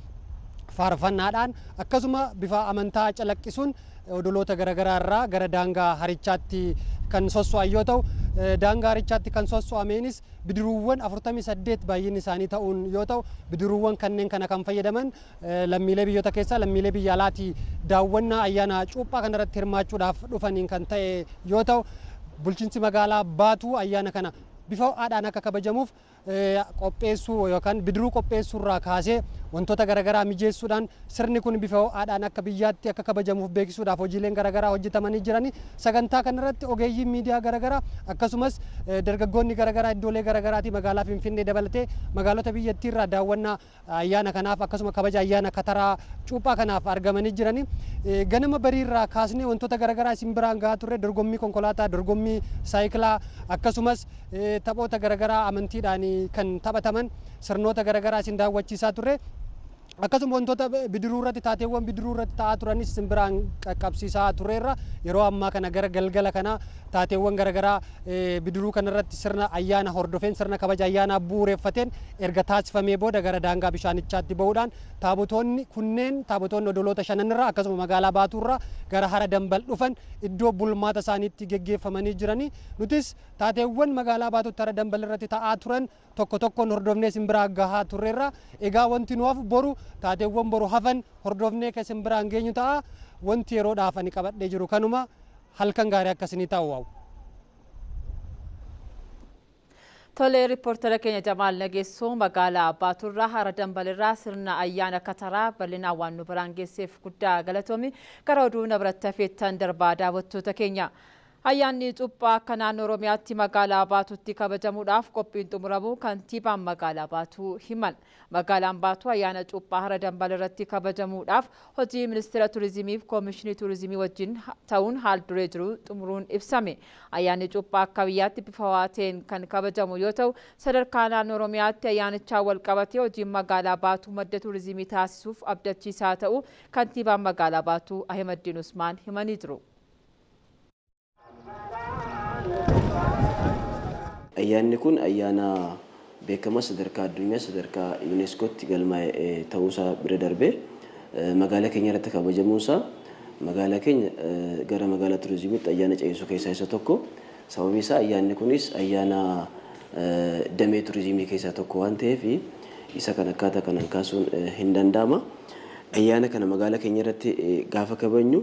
faarfannaadhaan akkasuma bifa amantaa calaqqisuun odoloota garaagaraa irraa gara daangaa harichaatti kan sosso'an yoo ta'u, daangaa harichaatti kan sosso'ameenis bidiruuwwan 48 baay'inni isaanii ta'uun yoo ta'u, bidiruuwwan kanneen kana kan fayyadaman lammiilee biyyoota keessaa, lammiilee biyya alaatii daawwannaa ayyaana cuuphaa kanarratti hirmaachuudhaaf dhufaniin kan ta'e yoo ta'u, bulchiinsi magaalaa Baatuu ayyaana kana bifa ho'aadhaan akka kabajamuuf Qopheessuu yookaan bidiruu qopheessuurraa kaasee wantoota garaagaraa mijeessuudhaan sirni kun bifa ho'aadhaan akka biyyaatti akka kabajamuuf beeksisuudhaaf hojiileen garaagaraa hojjetamanii jirani. Sagantaa kanarratti ogeeyyiin miidiyaa garaagaraa, akkasumas dargaggoonni garaagaraa iddoolee garaagaraatii magaalaa Finfinnee dabalatee magaalota biyyattiirraa daawwannaa ayyaana kanaaf, akkasuma kabaja ayyaana Kataraa Cuuphaa kanaaf argamanii jirani. Ganama bariirraa kaasnee wantoota garaagaraa isin biraan gahaa turre: dorgommii konkolaataa, dorgommii saayikilaa, akkasumas taphoota garaagaraa amantiidhaan kan taphataman, sirnoota garaagaraa isin daawwachiisaa turre. Akkasuma wantoota bidiruu irratti, taateewwan bidiruu irratti ta'aa turanis isin biraan qaqqabsiisaa turreerra. Yeroo ammaa kana gara galgala kana taateewwan garaagaraa bidiruu kanarratti sirna ayyaana hordofeen, sirna kabaja ayyaanaa bu'uureffateen erga taasifamee booda gara daangaa bishaanichaatti bahuudhaan taabotoonni kunneen, taabotoonni odoloota shananirraa akkasuma magaalaa Baatuurraa gara hara Dambal dhufan, iddoo bulmaata isaaniitti geggeeffamanii jiranii. Nutis taateewwan magaalaa Baatuutti hara Dambal irratti ta'aa turan tokko tokkoon hordofnee isin biraa gahaa turreerra. Egaa wanti nu hafu boru taateewwan boru hafan hordofnee kan isin biraan geenyu ta'a. Wanti yeroodhaaf ani qabadhee jiru kanuma. Halkan gaarii akkasinii ta'u waa'u. Tolee, riippoortara keenya Jamaal Nageessoo magaalaa Baaturraa hara Dambalirraa sirna ayyaana Kataraa bal'inaan waan nu biraan geesseef guddaa galatoomi. Gara oduu na biratti hafeettan darbaa, daawwattoota keenya. Ayyaanni Cuuphaa akka naannoo Oromiyaatti magaalaa Baatuutti kabajamuudhaaf qophiin xumuramuu kantiibaan magaalaa Baatuu himan. Magaalaan Baatuu ayyaana Cuuphaa hara Dambal irratti kabajamuudhaaf hojii ministeera turizimiif koomishinii turizimii wajjin ta'uun haal duree jiru xumuruun ibsame. Ayyaanni Cuuphaa akka biyyaatti bifa ho'aa ta'een kan kabajamu yoo ta'u, sadarkaa naannoo Oromiyaatti ayyaanichaan wal qabatee hojiin magaalaa Baatuu madda turizimii taasisuuf abdachiisaa ta'uu kantiibaan magaalaa Baatuu Ahimaddiin Usmaan himanii jiru. Ayyaanni kun ayyaana beekamaa sadarkaa addunyaa, sadarkaa yuuneeskootti galmaa'e ta'uusaa bira darbee magaalaa keenya irratti kabajamuunsaa magaalaa keenya gara magaalaa turizimiitti ayyaana ceesisuu keessaa isa tokko. Sababni isaa ayyaanni kunis ayyaana damee turizimii keessaa tokko waan ta'eef isa kan akkaataa kanaan kaasuun hin danda'ama. Ayyaana kana magaalaa keenya irratti gaafa kabajnu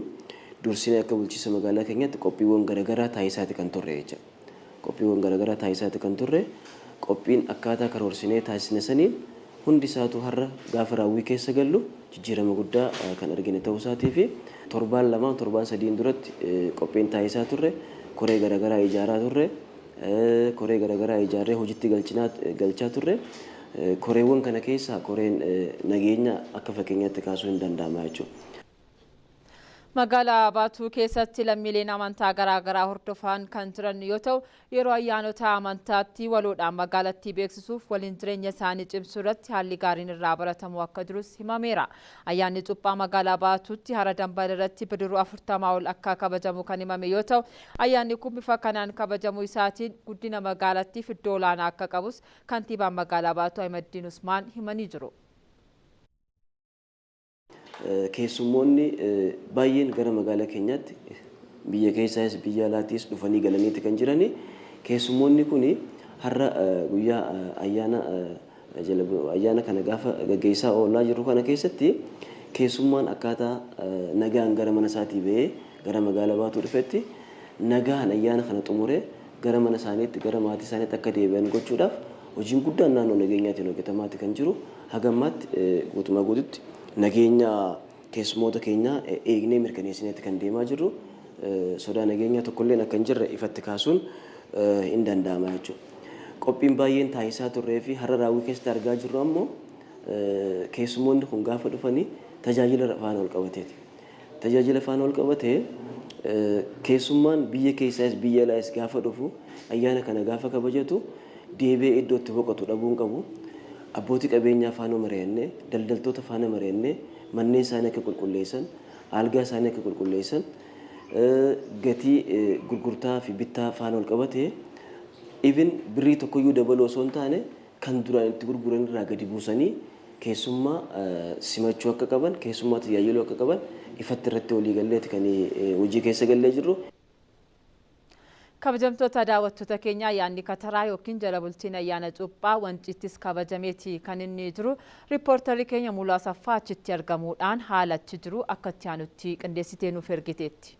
dursinee akka bulchiinsa magaalaa keenyaatti qophiiwwan garaagaraa taasisaati kan turre jecha. Qophiiwwan garaagaraa taasisaati kan turre, qophiin akkaataa karoorsinee taasisne saniin hundi isaatu har'a gaafa raawwii keessa gallu jijjiirama guddaa kan argine ta'uu isaatii fi torbaan 2, torbaan 3n duratti qophiin taasisaa turre, koree garaagaraa ijaaraa turre, koree garaagaraa ijaarree hojiitti galchaa turre. Koreewwan kana keessaa koreen nageenya akka fakkeenyaatti kaasuu hin danda'ama jechuudha. Magaalaa Baatuu keessatti lammiileen amantaa garaagaraa hordofan kan jiran yoo ta'u, yeroo ayyaanota amantaatti waloodhaan magaalattii beeksisuuf waliin jireenya isaanii cimsuu irratti haalli gaariin irraa baratamuu akka jirus himameera. Ayyaanni Cuuphaa magaalaa Baatuutti hara Dambal irratti bidiruu 40 ol akka kabajamu kan himame yoo ta'u, ayyaanni kun bifa kanaan kabajamuu isaatiin guddina magaalattiif iddoo olaanaa akka qabus kantiibaan magaalaa Baatuu Ahimaddiin Usmaan himanii jiru. Keessummoonni baay'een gara magaalaa keenyaatti biyya keessaas biyya alaattis dhufanii galaniiti kan jirani. Keessummoonni kun har'a guyyaa ayyaana kana gaafa gaggeessaa oolaa jirru kana keessatti keessummaan akkaataa nagaan gara mana isaatii bahee gara magaalaa Baatuu dhufetti nagaan ayyaana kana xumuree gara mana isaaniitti, gara maatii isaaniitti akka deebi'an gochuudhaaf hojiin guddaan naannoo nageenyaatiin hojjetamaati kan jiru. Hagammaatti guutumaa guututti nageenya keessummoota keenyaa eegnee mirkaneessineetti kan deemaa jirru. Sodaa nageenyaa tokkolleen akka hin jirre ifatti kaasuun hin danda'ama jechuudha. Qophiin baay'een taasisaa turree fi har'a raawwii keessatti argaa jirru ammoo keessummoonni kun gaafa dhufanii tajaajila faana wal qabateeti. Tajaajila faana wal qabatee keessummaan biyya keessaas biyya alaas gaafa dhufu, ayyaana kana gaafa kabajatu deebi'ee iddoo itti boqotu dhabuu hin qabu. Abbootii qabeenyaa faana mari'annee, daldaltoota faana mari'annee, manneen isaanii akka qulqulleessan, algaa isaanii akka qulqulleessan, gatii gurgurtaa fi bittaa faana wal qabatee even birrii tokkoyyuu dabaluu osoo hin taane kan duraan itti gurguran irraa gadi buusanii keessummaa simachuu akka qaban, keessummaa tajaajiluu akka qaban ifatti irratti walii galleeti kan hojii keessa gallee jirru. Kabajamtoota daawwattoota keenya, ayyaanni Kataraa yookiin jala bultiin ayyaana Cuuphaa Wanciittis kabajameeti kan inni jiru. Riippoortarri keenya Muluu Asaffaa achitti argamuudhaan haala achi jiru akka itti aanutti qindeessitee nuuf ergiteetti.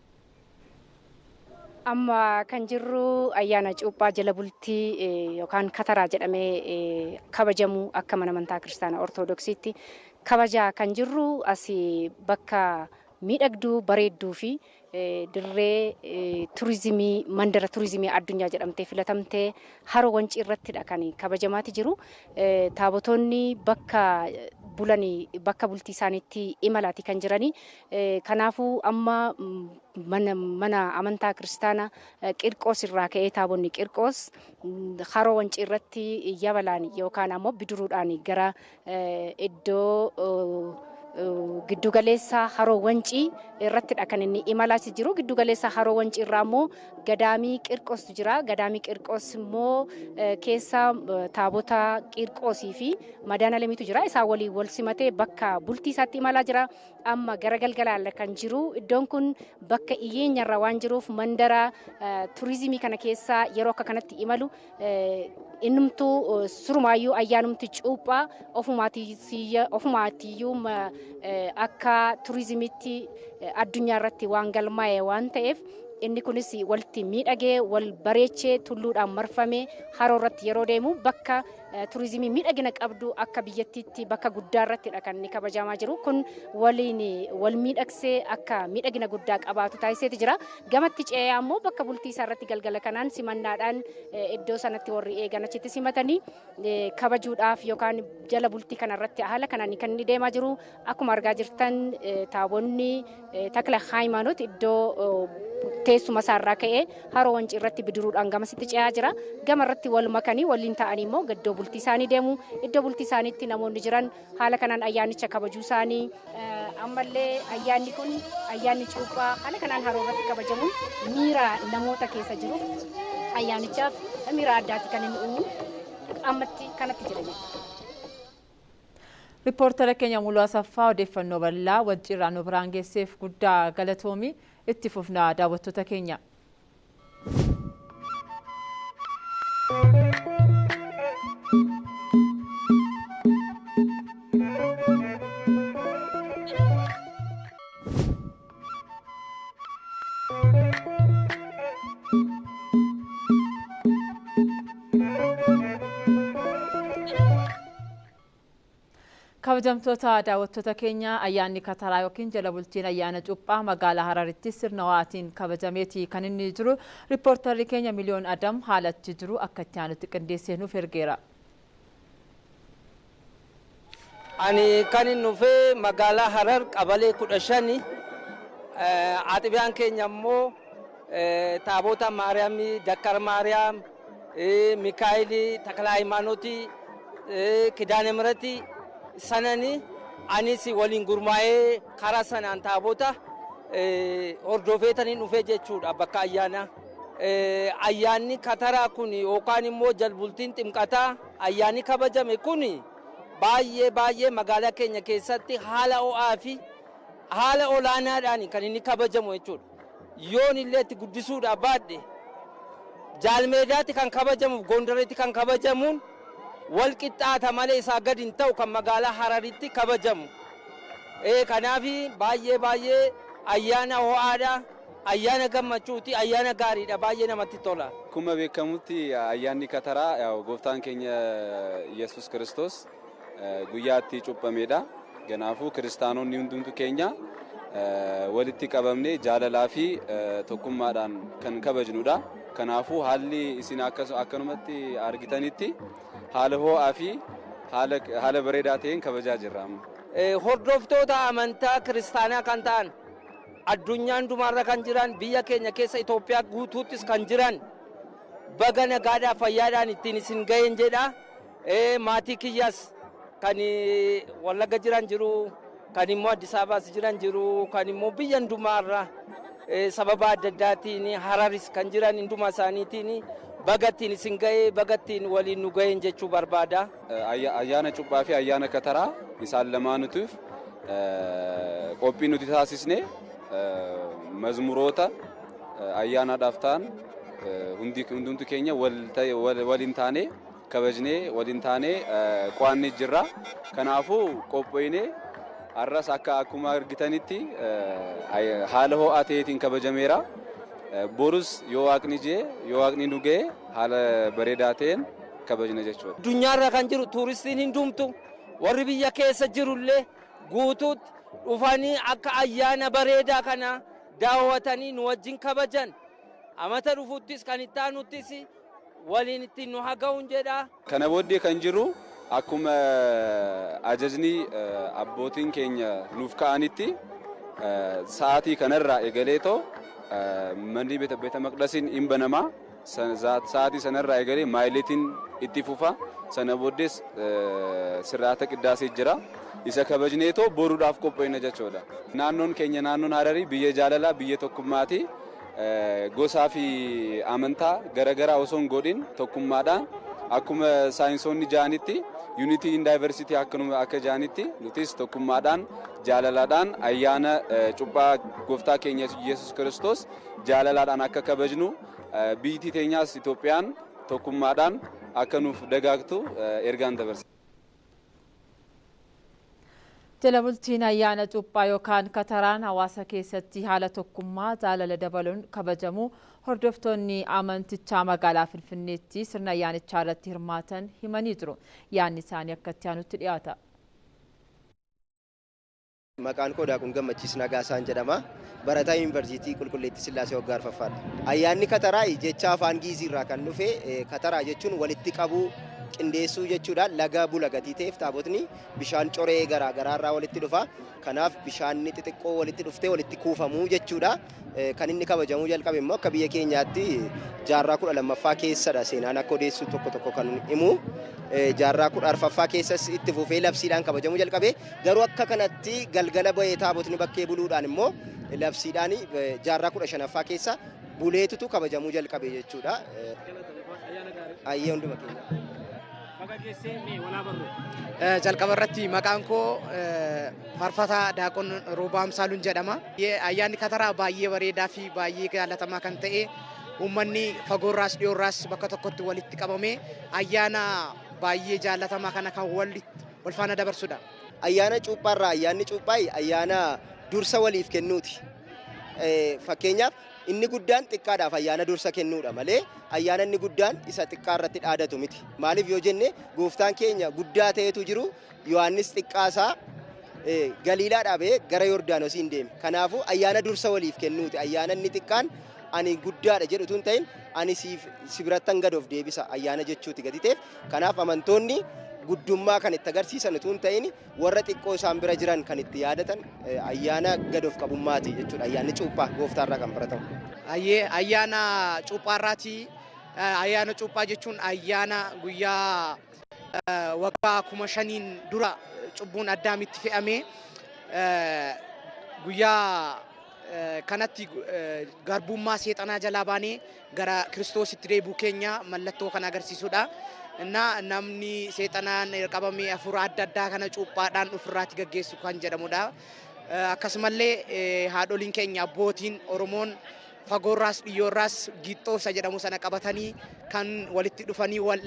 Amma kan jirru ayyaana cuuphaa jala bultii yookaan kataraa jedhamee kabajamu akka mana amantaa kiristaanaa Ortodoksiitti kabajaa kan jirru asii bakka miidhagduu bareedduu fi dirree turizimii mandara turizimii addunyaa jedhamtee filatamtee haroo Wancii irrattidha kan kabajamaati jiru. Taabotonni bakka bulanii bakka bultii isaaniitti imalaati kan jirani. Kanaafuu amma mana amantaa kiristaanaa Qirqoos irraa ka'ee taabonni Qirqoos haroo Wancii irratti yabalaan yookaan ammoo bidiruudhaan gara iddoo giddugaleessa haroo Wancii irrattidha kan inni imalaa jiru. Giddugaleessa haroo Wancii irraa immoo gadaamii Qirqoostu jira. Gadaamii Qirqoos immoo keessa taabota Qirqoosii fi Madaanalamiitu jira. Isaan waliin wal simatee bakka bultii isaatti imalaa jira. Amma gara galgalaalla kan jiru. Iddoon kun bakka iyyeenyarra waan jiruuf mandara turizimii kana keessa yeroo akka kanatti imalu innumtuu surumaayyuu ayyaanumti cuuphaa ofumaatiyyuu akka turizimiitti addunyaa irratti waan galmaa'e waan ta'eef inni kunis walitti miidhagee wal bareechee tulluudhaan marfamee haroo irratti yeroo deemu bakka turizimii miidhagina qabdu akka biyyattiitti bakka guddaa irrattidha kan inni kabajamaa jiru. Kun waliin wal miidhagsee akka miidhagina guddaa qabaatu taasiseeti jira. Gamatti ce'ee ammoo bakka bultii isaa irratti galgala kanaan simannaadhaan iddoo sanatti warri eegan achitti simatanii kabajuudhaaf yookaan jala bultii kanarratti haala kanaan kan inni deemaa jiru. Akkuma argaa jirtan taabonni Takla Haayimaanoot iddoo teessuma isaarraa ka'ee haroo Wancii irratti bidiruudhaan gamasitti ce'aa jira. Gama irratti wal makanii waliin ta'anii immoo iddoo bultii isaanii deemu. Iddoo bultii isaaniitti namoonni jiran haala kanaan ayyaanicha kabajuu isaanii ammallee ayyaanni kun ayyaanni cuuphaa haala kanaan haroo irratti kabajamuun miira namoota keessa jiruuf ayyaanichaaf miira addaati kan inni uumu ammatti kanatti jira jechuudha. Riippoortara keenya Muluu Asaffaa odeeffannoo bal'aa Wanciirraa nu biraan geesseef guddaa galatoomi. Itti fufnaa daawwattoota keenya. Kabajamtoota daawwattoota keenya, ayyaanni Kataraa yookiin jala bultiin ayyaana cuuphaa magaalaa Hararitti sirna ho'aatiin kabajameeti kan inni jiru. Riippoortarri keenya Miliyoon Adam haala achi jiru akka itti aanutti qindeessee nuuf ergeera. Ani kan hin dhufee magaalaa Harar qabalee 15, axibiyaan keenya immoo Taabota Maariyaamii, Dakkar Maariyaam, Mikaa'elii, Takla Hayimaanotii, Kidaane Miratii sanani anis waliin gurmaa'ee karaa sanaan taabota hordofeetaniin dhufee jechuudha bakka ayyaanaa. Ayyaanni Kataraa kun yookaan immoo jalbultiin ximqataa ayyaanni kabajame kun baay'ee baay'ee magaalaa keenya keessatti haala ho'aa fi haala olaanaadhaan kan inni kabajamu jechuudha. Yoon illee itti guddisuudhaaf baadhe Jaalmeedaatti kan kabajamuuf Gondaritti kan kabajamuun wal qixxaata malee isaa gadi hin ta'u kan magaalaa Hararitti kabajamu. Kanaaf baay'ee baay'ee ayyaana ho'aadha, ayyaana gammachuuti, ayyaana gaariidha, baay'ee namatti tola. Akkuma beekamutti ayyaanni Kataraa gooftaan keenya Yesuus Kiristoos guyyaa itti cuuphamedha. Kanaafuu kiristaanonni hundumtu keenya walitti qabamnee jaalalaa fi tokkummaadhaan kan kabajnudha. Kanaafuu haalli isin akkanumatti argitanitti haala ho'aa fi haala bareedaa ta'een kabajaa jirra amma. Hordoftoota amantaa kiristaanaa kan ta'an addunyaa hundumaarra kan jiran, biyya keenya keessa Itoophiyaa guutuuttis kan jiran, baga nagaadhaaf fayyaadhaan ittiin isin ga'een jedha. Maatii kiyyas kan Wallagga jiran jiru, kan immoo Addis Ababaas jiran jiru, kan immoo biyya hundumaarra sababa adda addaatiin Hararis kan jiran hundumaa isaaniitiin baga ittiin isin ga'ee, baga ittiin waliin nu ga'een jechuu barbaada. Ayyaana cuuphaa fi ayyaana Kataraa isaan lamaanutuuf qophii nuti taasisne mazmuroota ayyaanaadhaaf ta'an hundumtu keenya waliin taanee kabajnee waliin taanee qo'annee jirra. Kanaafuu qophoonee har'as akka akkuma argitanitti haala ho'aa ta'eetiin kabajameera. Borus yoo Waaqni jee, yoo Waaqni nu ga'e, haala bareedaa ta'een kabajna jechuudha. Addunyaarra kan jiru tuuristiin hundumtu, warri biyya keessa jirullee guutuutti dhufanii akka ayyaana bareedaa kana daawwatanii nu wajjin kabajan, amata dhufuttis kan itti aanuttis waliin ittiin nu haga'uun jedha. Kana booddee kan jiru akkuma ajajni abbootiin keenya nuuf ka'anitti sa'aatii kanarraa eegaleetoo manni beeta maqdasiin hin banamaa. Sa'aatii sanarraa eegalee maayileetiin itti fufa. Sana booddees sirraata qiddaasee jira. Isa kabajneetoo boruudhaaf qopheenya jechuudha. Naannoon keenya, naannoon Hararii, biyya jaalalaa, biyya tokkummaati. Gosaa fi amantaa garaagaraa osoo hin godhin tokkummaadhaan, akkuma saayinsoonni ja'anitti "unity in diversity", akkanuma akka ja'anitti nutis tokkummaadhaan, jaalalaadhaan ayyaana cuuphaa gooftaa keenya Yesuus Kiristoos jaalalaadhaan akka kabajnu, biyyi teenyaas Itoophiyaan tokkummaadhaan akka nuuf dagaagtu ergaan dabarsa. Jala bultiin ayyaana cuuphaa yookaan kataraan hawaasa keessatti haala tokkummaa, jaalala dabaluun kabajamu hordoftoonni amantichaa magaalaa Finfinneetti sirna ayyaanichaa irratti hirmaatan himanii jiru. Yaadni isaanii akka itti aanutti dhiyaata. Maqaan koo Daaqun Gammachiis Nagaasaan jedhama. Barataa Yuunivarsiitii Qulqulleettii Sillaasee waggaa arfaffaadha. Ayyaanni Kataraa jecha afaan Giizii irraa kan dhufe, kataraa jechuun walitti qabuu, qindeessuu jechuudha. Laga bula gatii ta'eef taabotni bishaan coree garaa garaa irraa walitti dhufa. Kanaaf bishaanni xixiqqoo walitti dhuftee walitti kuufamuu jechuudha. Kan inni kabajamuu jalqabe immoo akka biyya keenyaatti jaarraa 12ffaa keessadha, seenaan akka odeessu tokko tokko kan himu. Jaarraa 14ffaa keessas itti fufee labsiidhaan kabajamuu jalqabe. Garuu akka kanatti galgala bahee taabotni bakkee buluudhaan immoo labsiidhaan jaarraa 15ffaa keessa buleetutu kabajamuu jalqabe jechuudha. Ayyee, hunduma keenya. Jalqaba irratti maqaan koo Faarfataa Daaqon Roobaa Amsaaluun jedhama. Ayyaanni Kataraa baay'ee bareedaa fi baay'ee jaalatamaa kan ta'e, uummanni fagoorraas dhiyoorraas bakka tokkotti walitti qabamee ayyaana baay'ee jaalatamaa kana kan wal faana dabarsudha. Ayyaana cuuphaarraa, ayyaanni cuuphaa ayyaana dursa waliif kennuuti. Fakkeenyaaf, inni guddaan xiqqaadhaaf ayyaana dursa kennuudha malee ayyaana inni guddaan isa xiqqaa irratti dhaadatu miti. Maaliif yoo jenne, gooftaan keenya guddaa ta'etu jiru Yohaannis xiqqaasaa Galiilaadhaa ba'ee gara Yordaanosiin deeme. Kanaafuu ayyaana dursa waliif kennuuti. Ayyaana inni xiqqaan ani guddaadha jedhu tun ta'in, ani siif si birattan gad of deebisa ayyaana jechuuti gadi ta'eef. Kanaaf amantoonni guddummaa kan itti agarsiisan utuu hin ta'in, warra xiqqoo isaan bira jiran kan itti yaadatan ayyaana gad of qabummaati jechuudha. Ayyaanni cuuphaa gooftaarraa kan baratamu. Ayyaana cuuphaarraati. Ayyaana cuuphaa jechuun ayyaana guyyaa waggaa 5000n dura cubbuun Addaamitti fe'amee, guyyaa kanatti garbummaa seexanaa jalaa baanee gara Kiristoositti deebi'uu keenya mallattoo kan agarsiisudha. Innaa namni seexanaan qabamee hafuura adda addaa kana cuuphaadhaan ofirraatti gaggeessu kan jedhamudha. Akkasumallee haadholiin keenya, abbootiin Oromoon fagoorraas dhiyyoorraas giixxoo isa jedhamu sana qabatanii kan walitti dhufanii wal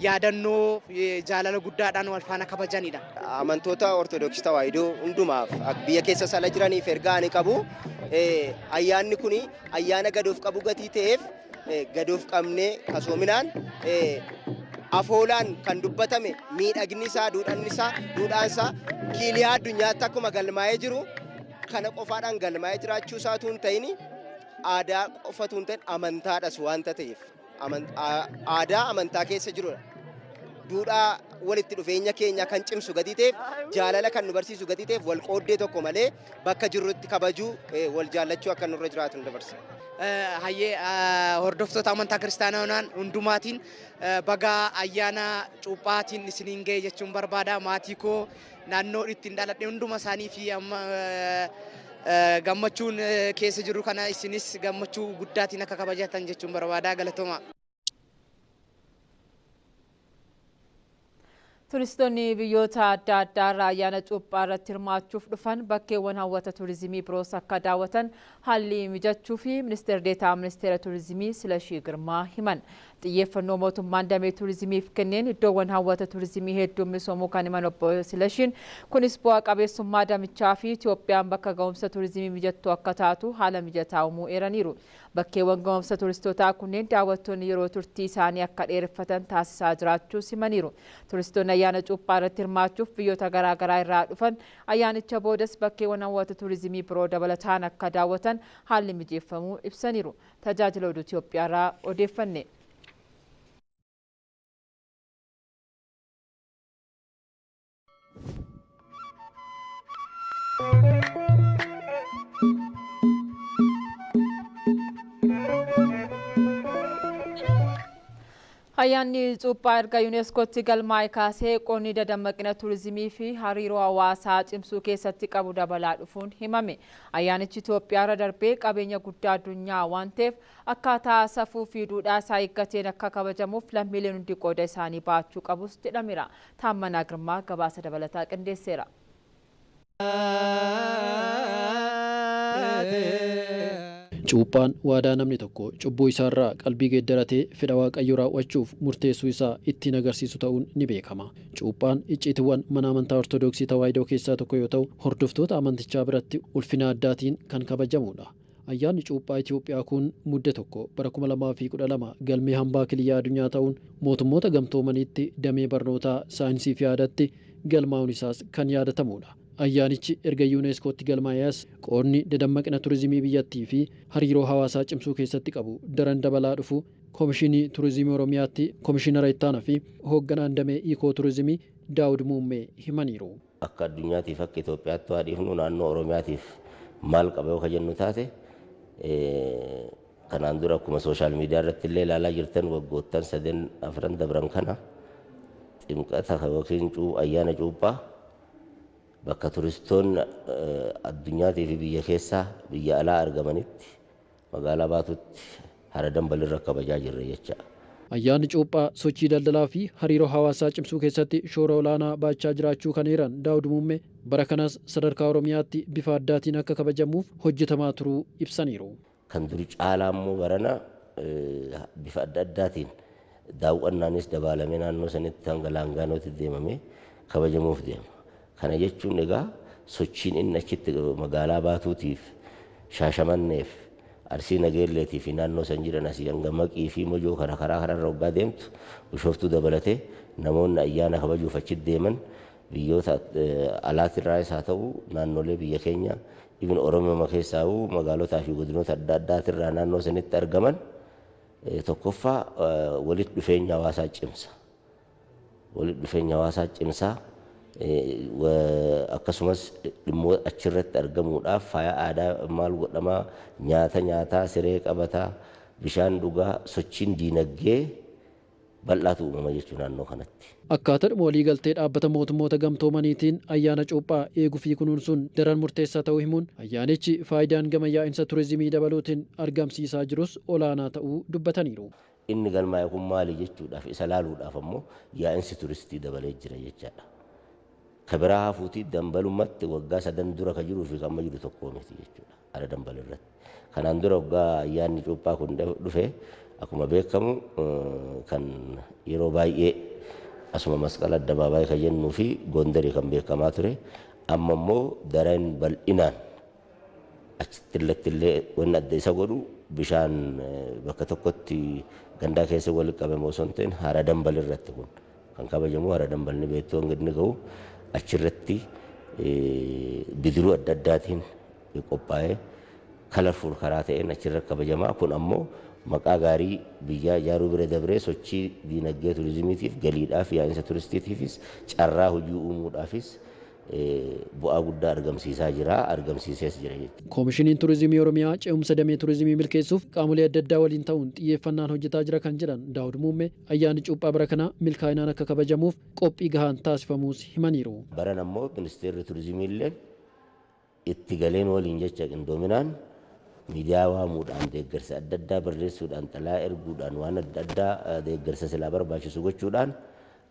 yaadannoo jaalala guddaadhaan wal faana kabajanidha. Amantoota Ortodoksii Tawaahidoo hundumaaf, biyya keessa sala jiraniif ergaa ani qabu, ayyaanni kun ayyaana gadoof qabu gatii ta'eef, gadoof qabnee kasoominaan afoolaan kan dubbatame miidhagni isaa, duudhanni isaa, duudhaan isaa kiiliyaa addunyaatti akkuma galmaa'ee jiru, kana qofaadhaan galmaa'ee jiraachuu isaatu hin ta'in, aadaa qofatu hin ta'in, amantaadhas waanta ta'eef, aadaa amantaa keessa jirudha. Duudhaa walitti dhufeenya keenya kan cimsu gatii ta'eef, jaalala kan nu barsiisu gatii ta'eef, wal qooddee tokko malee bakka jirrutti kabajuu, wal jaallachuu akka nurra jiraatu nu dabarsa. Hayyee, hordoftoota amantaa kiristaanaa hundumaatiin baga ayyaana cuuphaatiin isiniin ga'e jechuun barbaada. Maatii koo naannoo ittiin dhaladhe hunduma isaanii fi amma gammachuun keessa jiru kana isinis gammachuu guddaatiin akka kabajatan jechuun barbaada. Galatooma. Turistoonni biyyoota adda addaa irraa ayyaana cuuphaa irratti hirmaachuuf dhufan bakkeewwan hawwata turizimii biroos akka daawwatan haalli mijachuu fi ministeera deetaa ministeera turizimii Silashii Girmaa himan. Xiyyeeffannoo mootummaan damee turizimiif kenneen iddoowwan hawwata turizimii hedduun misoomuu kan himan obbo Silashiin, kunis bu'aa qabeessummaa damichaa fi Itoophiyaan bakka ga'umsa turizimii mijattuu akka taatu haala mijataa uumuu eeraniiru. Bakkeewwan ga'umsa turistootaa kunneen daawwattoonni yeroo turtii isaanii akka dheereffatan taasisaa jiraachuu himaniiru. Turistoonni ayyaana cuuphaa irratti hirmaachuuf biyyoota garaagaraa irraa dhufan ayyaanicha boodas bakkeewwan hawwata turizimii biroo dabalataan akka daawwatan haalli mijeeffamuu ibsaniiru. Tajaajila Oduu Itoophiyaa irraa odeeffanne. Ayyaanni cuuphaa erga yuuneeskootti galmaa'e kaasee qoonni dadammaqina turizimii fi hariiroo hawaasaa cimsuu keessatti qabu dabalaa dhufuun himame. Ayyaanichi Itoophiyaa irra darbee qabeenya guddaa addunyaa waan ta'eef akkaataa safuu fi duudhaa isaa eeggateen akka kabajamuuf lammiileen hundi qooda isaanii baachuu qabus jedhameera. Taammanaa Girmaa gabaasa dabalataa qindeesseera. Cuuphaan waadaa namni tokko cubbuu isaarraa qalbii geeddaratee fedha Waaqayyoo raawwachuuf murteessuu isaa ittiin agarsiisu ta'uun ni beekama. Cuuphaan icciitiiwwan mana amantaa Ortodoksii Tawaahidoo keessaa tokko yoo ta'u, hordoftoota amantichaa biratti ulfina addaatiin kan kabajamudha. Ayyaanni cuuphaa Itoophiyaa kun Mudde 1 bara 2012 galmee hambaa kiliyyaa addunyaa ta'uun mootummoota gamtoomaniitti damee barnootaa saayinsii fi aadaatti galmaa'uun isaas kan yaadatamudha. Ayyaanichi erga yuuneeskootti galmaa'ee as qoodni dadammaqina turizimii biyyattii fi hariiroo hawaasaa cimsuu keessatti qabu daran dabalaa dhufu Komishinii Turizimii Oromiyaatti Komishinara Ittaanaa fi hoogganaan damee Ikoo Turizimii Daawud Muummee himaniiru. Akka addunyaatiif akka Itoophiyaatti waa dhiifnu, naannoo Oromiyaatiif maal qaba yoo ka jennu taate, kanaan dura akkuma social media irratti illee ilaalaa jirtan waggoottan sadan afran dabran kana ximqata yookiin ayyaana cuuphaa bakka turistoonni addunyaatii fi biyya keessaa biyya alaa argamanitti magaalaa Baatutti hara Dambalirra kabajaa jirra jecha. Ayyaanni cuuphaa sochii daldalaa fi hariiroo hawaasaa cimsuu keessatti shoora olaanaa baachaa jiraachuu kan eeran Daawud Muummee, bara kanas sadarkaa Oromiyaatti bifa addaatiin akka kabajamuuf hojjetamaa turuu ibsaniiru. Kan duri caalaa immoo barana bifa adda addaatiin daawwannaanis dabaalamee naannoo sanitti hanga Laangaanootti deemamee kabajamuuf deema. Kana jechuun egaa sochiin inni achitti magaalaa Baatuutiif, Shaashamanneef, Arsii Nageelleetii fi naannoo san jiran asii hanga Maqii fi Mojoo kana karaa kanarra waggaa deemtu Bishooftuu dabalatee namoonni ayyaana kabajuuf achitti deeman biyyoota alaatirraayis haa ta'u naannolee biyya keenya even Oromiyaa keessaa'uu magaalotaa fi godinoota adda addaatirraa naannoo sanitti argaman tokkoffaa walitti dhufeenya hawaasaa cimsa. Walitti dhufeenya hawaasaa cimsaa, akkasumas dhimmoota achirratti argamuudhaaf faaya aadaa maal godhamaa, nyaata nyaataa, siree qabataa, bishaan dhugaa, sochiin diinagdee bal'aatu uumama jechuudha naannoo kanatti. Akkaataadhuma waliigaltee dhaabbata mootummoota gamtoomaniitiin ayyaana cuuphaa eeguu fi kunuunsuun daran murteessaa ta'uu himuun, ayyaanichi faayidaan gama yaa'insa turizimii dabaluutiin argamsiisaa jirus olaanaa ta'uu dubbataniiru. Inni galmaa'e kun maali jechuudhaaf isa laaluudhaaf ammoo yaa'insi turistii dabalee jira jechaadha. Ka biraa hafuutii Dambalumatti waggaa sadan dura ka jiruu fi kan amma jiru tokko miti jechuudha hara Dambal irratti. Kanaan dura waggaa ayyaanni cuuphaa kun dhufe akkuma beekamu kan yeroo baay'ee asuma Masqala Addabaabaayii kan jennuu fi Gondarii kan beekamaa ture, amma immoo daran bal'inaan achitti illee wanni adda isa godhu bishaan bakka tokkotti gandaa keessa walitti qabame osoo hin ta'in hara Dambal irratti kun kan kabajamu. Hara Dambal ni beektu, hanga inni gahu achirratti bidiruu adda addaatiin qophaa'ee colorful karaa ta'een achirra kabajamaa. Kun ammoo maqaa gaarii biyyaa ijaaruu bira dabree sochii diinagdee turizimiitiif, galiidhaaf, yaa'insa turistiitiifis, carraa hojii uumuudhaafis bu'aa guddaa argamsiisaa jira, argamsiisees jira jechuudha. Koomishiniin Turizimii Oromiyaa ce'umsa damee turizimii milkeessuuf qaamolee adda addaa waliin ta'uun xiyyeeffannaan hojjetaa jira kan jedhan Daawud Muummee, ayyaanni cuuphaa bara kanaa milkaa'inaan akka kabajamuuf qophii gahaan taasifamuus himaniiru. Baran ammoo ministeerri turizimii illee itti galeen waliin jecha qindoominaan miidiyaa waamuudhaan, deeggarsa adda addaa barreessuudhaan, xalaa erguudhaan, waan adda addaa deeggarsa silaa barbaachisu gochuudhaan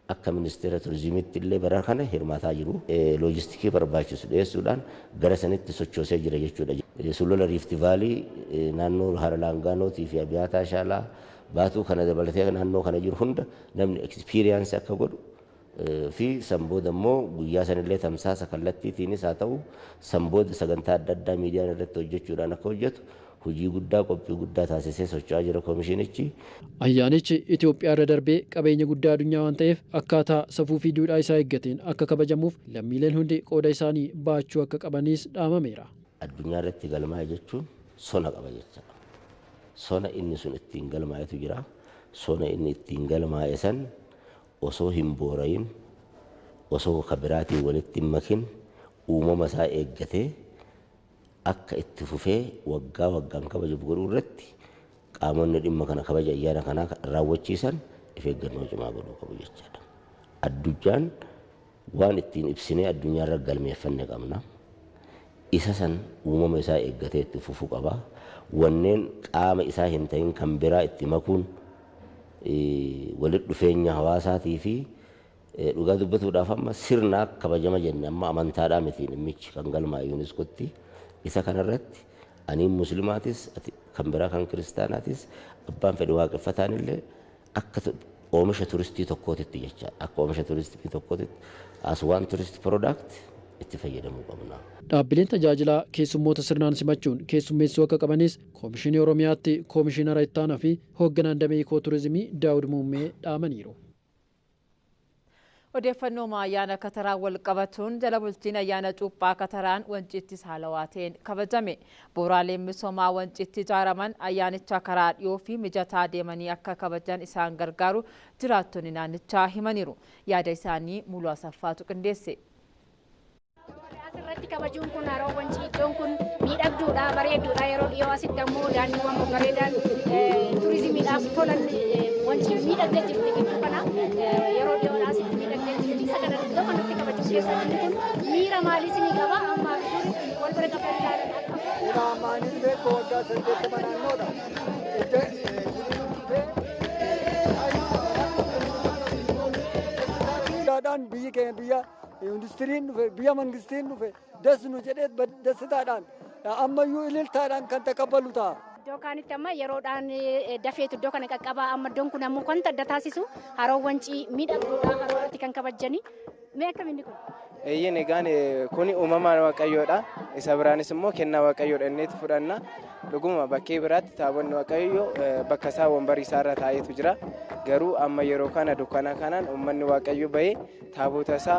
Akka Ministeera Turizimiitti illee bara kana hirmaataa jiru. Loojistikii barbaachisu dhiyeessuudhaan gara sanitti sochoosee jira jechuudha. Sulula Riifti Vaalii naannoo Hara Laangaanootii fi Abiyaataa Shaalaa Baatuu kana dabalatee naannoo kana jiru hunda namni experience akka godhu fi san booda immoo guyyaa sanillee tamsaasa kallattiitiinis haa ta'u san booda sagantaa adda addaa miidiyaan irratti hojjechuudhaan akka hojjetu hojii guddaa qophii guddaa taasisee socho'aa jira koomishinichi. Ayyaanichi Itoophiyaa irra darbee qabeenya guddaa addunyaa waan ta'eef akkaataa safuu fi duudhaa isaa eeggateen akka kabajamuuf lammiileen hundi qooda isaanii baachuu akka qabanis dhaamameera. Addunyaa irratti galmaa'e jechuun sona qaba jechuudha. Sona inni sun ittiin galmaa'etu jira. Sona inni ittiin galmaa'e san osoo hin boorayin, osoo ka biraatiin walitti hin makin, uumama isaa eeggatee akka itti fufee waggaa waggaan kabajamu godhuu irratti qaamonni dhimma kana kabaja ayyaana kanaa raawwachiisan of eeggannoo cimaa godhuu qabu jechaadha. Addunyaan waan ittiin ibsinee addunyaarra galmeeffanne qabna. Isa san uumama isaa eeggatee itti fufuu qaba. Wanneen qaama isaa hin ta'in kan biraa itti makuun walitti dhufeenya hawaasaatii fi dhugaa dubbatuudhaaf amma sirna kabajama jenne amma amantaadhaa miti dhimmichi kan galmaa'e UNESCOtti. Isa kanarratti aniin muslimaatis, kan biraa kan kiristaanaatis, abbaan fedhe waaqeffataan illee akka oomisha turistii tokkootitti jecha akka oomisha turistii tokkootitti as waan tourist product itti fayyadamuu qabna. Dhaabbileen tajaajilaa keessummoota sirnaan simachuun keessummeessuu akka qabanis Koomishinii Oromiyaatti Koomishinara Ittaanaa fi hoogganaan damee Ikoo Turizimii Daawud Muummee dhaamaniiru. Odeeffannoo ayyaana Kataraan wal qabatuun jala bultiin ayyaana cuuphaa Kataraan Wanciittis haalawaa ta'een kabajame. Bu'uuraaleen misoomaa Wanciitti ijaaraman ayyaanicha karaa dhiyoo fi mijataa deemanii akka kabajan isaan gargaaru jiraattonni naannichaa himaniiru. Yaada isaanii Muluu Asaffaatu qindeesse. Asirratti kabajuun kun haroo Wancii iddoon kun miidhagduudha, bareedduudha. Yeroo dhiyoo asitti ammoo daandiiwwan babbareedan turizimiidhaaf tolan Wancii miidhagdee jirti gidduu kana yeroo dhiyoodhaa asitti miidhagdee jirti. Isa kana iddoo kanatti kabajuu keessatti inni kun miira maalii isinii qaba? Ammaa fi duri wal bira qabanii ilaalan akka. Ila ammaanii beeku waggaa 80 naannoodha. Guddaadhaan biyyi keenya biyya industiriin dhufe, biyya mangistiin dhufe, das nu jedhee dasitaadhaan ammayyuu ililtaadhaan kan takabbalu ta'a. Iddoo kaanitti amma yeroodhaan dafeetu iddoo kana qaqqabaa, amma iddoon kun ammoo wanta adda taasisu haroo Wancii miidhagduudha, haroo irratti kan kabajjanii. Mee akkamiin kun? Eeyyeen, egaan kuni uumamaan Waaqayyoodha. Isa biraanis immoo kennaa Waaqayyoodha inniitu fudhanna. Dhuguma bakkee biraatti taabonni Waaqayyoo bakka isaa wambarii isaarra taa'eetu jira. Garuu amma yeroo kana dukkana kanaan uummanni Waaqayyo bahee taabota isaa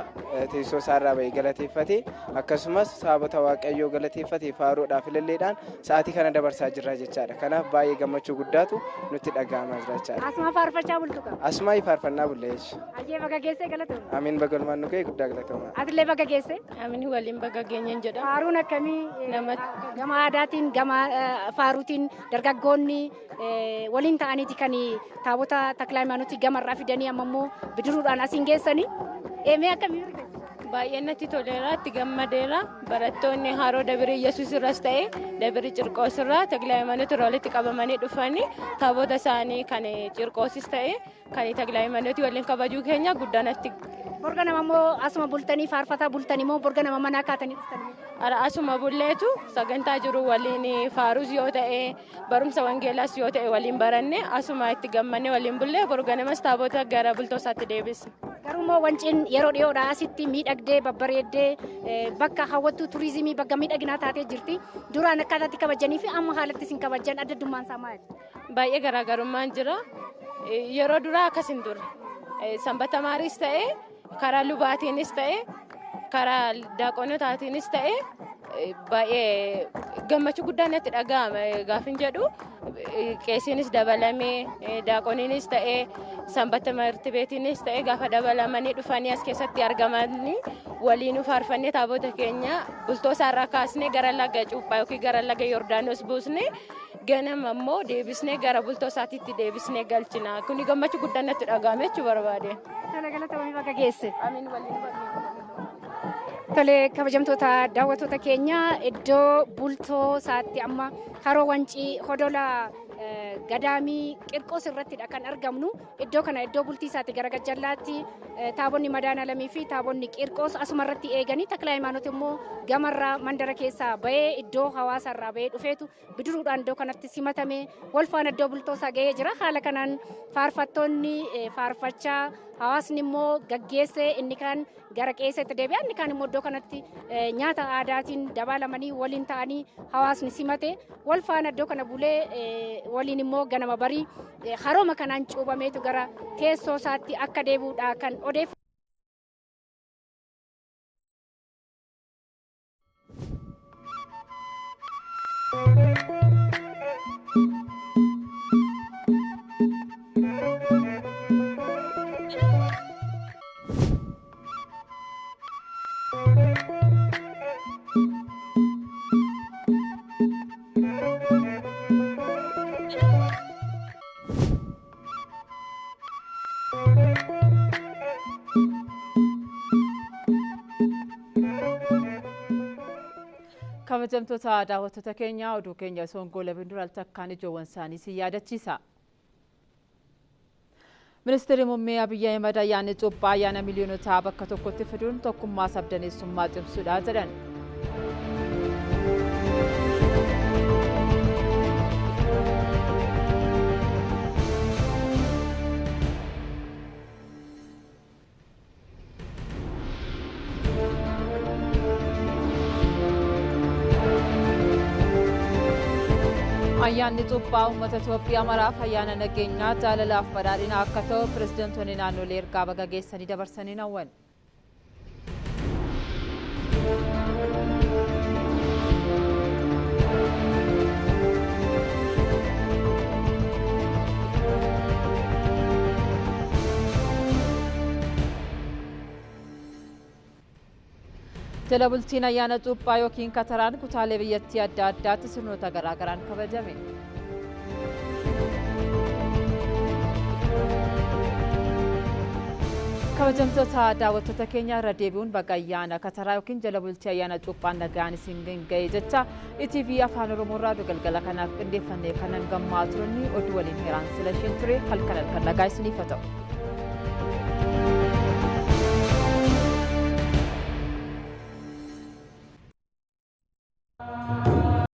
teessoo isaarraa bahee galateeffatee, akkasumas taabota Waaqayyoo galateeffatee faaruudhaaf ililleedhaan sa'aatii kana dabarsaa jirra jechaadha. Kanaaf baay'ee gammachuu guddaatu nutti dhaga'amaa jira jechaadha. Asuma faarfachaa bultu qaba. Asumaa faarfannaa bulla jechuudha. Ayyee, baga geessee, galatooma. Amiin, baga olmaan nu ga'e, guddaa galatooma. Atillee baga geesse. Amiin, waliin baga geenyeen jedha. Faaruun akkamii gama aadaatiin, gama faaruutiin dargaggoonni waliin ta'aniiti kan taabota Takla Hayimaanotii gamarraa fidanii amma immoo bidiruudhaan asiin geessanii. Mee akkamii rifeensa? Baay'ee natti toleera, itti gammadeera. Barattoonni haroo Dabirii Yesuus irras ta'e Dabirii Cirqoos irraa Takla Hayimaanoot irraa walitti qabamanii dhufanii taabota isaanii kan Cirqoosis ta'e kan Takla Hayimaanoot waliin kabajuu keenya guddaa natti. Borga nama immoo asuma bultanii faarfataa bultanii moo borga nama manaa kaatanii dhuftanii? Asuma bulleetu sagantaa jiru waliin faarus yoo ta'e, barumsa wangeelaas yoo ta'e waliin baranne, asuma itti gammanne waliin bullee borga namas taabota gara bultoo isaatti deebisne. Garuu immoo Wanciin yeroo dhiyoodhaa asitti miidhagdee babbareeddee bakka hawwattuu turizimii, bakka miidhaginaa taatee jirti. Duraan akkaataatti kabajanii fi amma haalatti isin kabajan adda addummaan isaa maali? Baay'ee garaagarummaan jira. Yeroo duraa akkas hin turre. Sanbata maariis ta'e, karaa lubaatiinis ta'e, karaa daaqonotaatiinis ta'e, baay'ee gammachuu guddaan natti dhaga'ama gaafin jedhu, qeesiinis dabalamee, daaqoniinis ta'e, sanbata marti beetiinis ta'e, gaafa dabalamanii dhufanii as keessatti argamanii waliin faarfannee taabota keenya bultoo isaarraa kaasnee gara laga cuuphaa yookiin gara laga Yordaanos buusnee, ganama immoo deebisnee gara bultoo isaatiitti deebisnee galchina. Kuni gammachuu guddaan natti dhaga'ame jechuu barbaade. Tole, galatoomii, baga geesse. Amiin, waliin. Tole, kabajamtoota daawwattoota keenya, iddoo bultoo isaatti amma haroo Wancii hodola Gadaamii Qirqoos irrattidha kan argamnu. Iddoo kana iddoo bultii isaati gara gajjallaatti taabonni Madaanalamii fi taabonni Qirqoos asuma irratti eeganii, Takla Hayimaanoot immoo gamarraa mandara keessaa bahee, iddoo hawaasa irraa bahee dhufeetu bidiruudhaan iddoo kanatti simatame, wal faana iddoo bultoo isaa gahee jira. Haala kanaan faarfattoonni faarfachaa, hawaasni immoo gaggeessee, inni kaan gara qe'eetti deebi'a, inni kaan immoo iddoo kanatti nyaata aadaatiin dabaalamanii waliin ta'anii hawaasni simate, wal faana iddoo kana bulee, waliin immoo ganama barii harooma kanaan cuubameetu gara teessoo isaatti akka deebi'uudha kan odeeffamu. Kabajamtoota daawwattoota keenya, oduu keenya osoo hin goolabin dura takkaan ijoowwan isaanii si yaadachiisa. Ministeerri Muummee Abiyyi Ahimad ayyaanni cuuphaa ayyaana miiliyonotaa bakka tokkotti fiduun tokkummaa sabdaneessummaa cimsuudha jedhan. Ayyaanni cuuphaa uummata Itoophiyaa maraaf ayyaana nageenyaa, jaalalaaf badhaadhinaa akka ta'u pirezidaantoonni naannolee ergaa baga geessanii dabarsanii hawwan. Jala bultiin ayyaana cuuphaa yookiin kataraan kutaalee biyyattii adda addaatti sirnoota garaagaraan kabajame. Kabajamtoota daawwattoota keenya, irra deebi'uun baga ayyaana kataraa yookiin jala bultii ayyaana cuuphaan nagaan isin ga'e jecha, ETV Afaan Oromoo irraa galgala kanaaf qindeeffannee kanan gammaa turanni oduu waliin Heeraan Silasheen ture. Halkan halkan nagaa isiniif haa ta'u.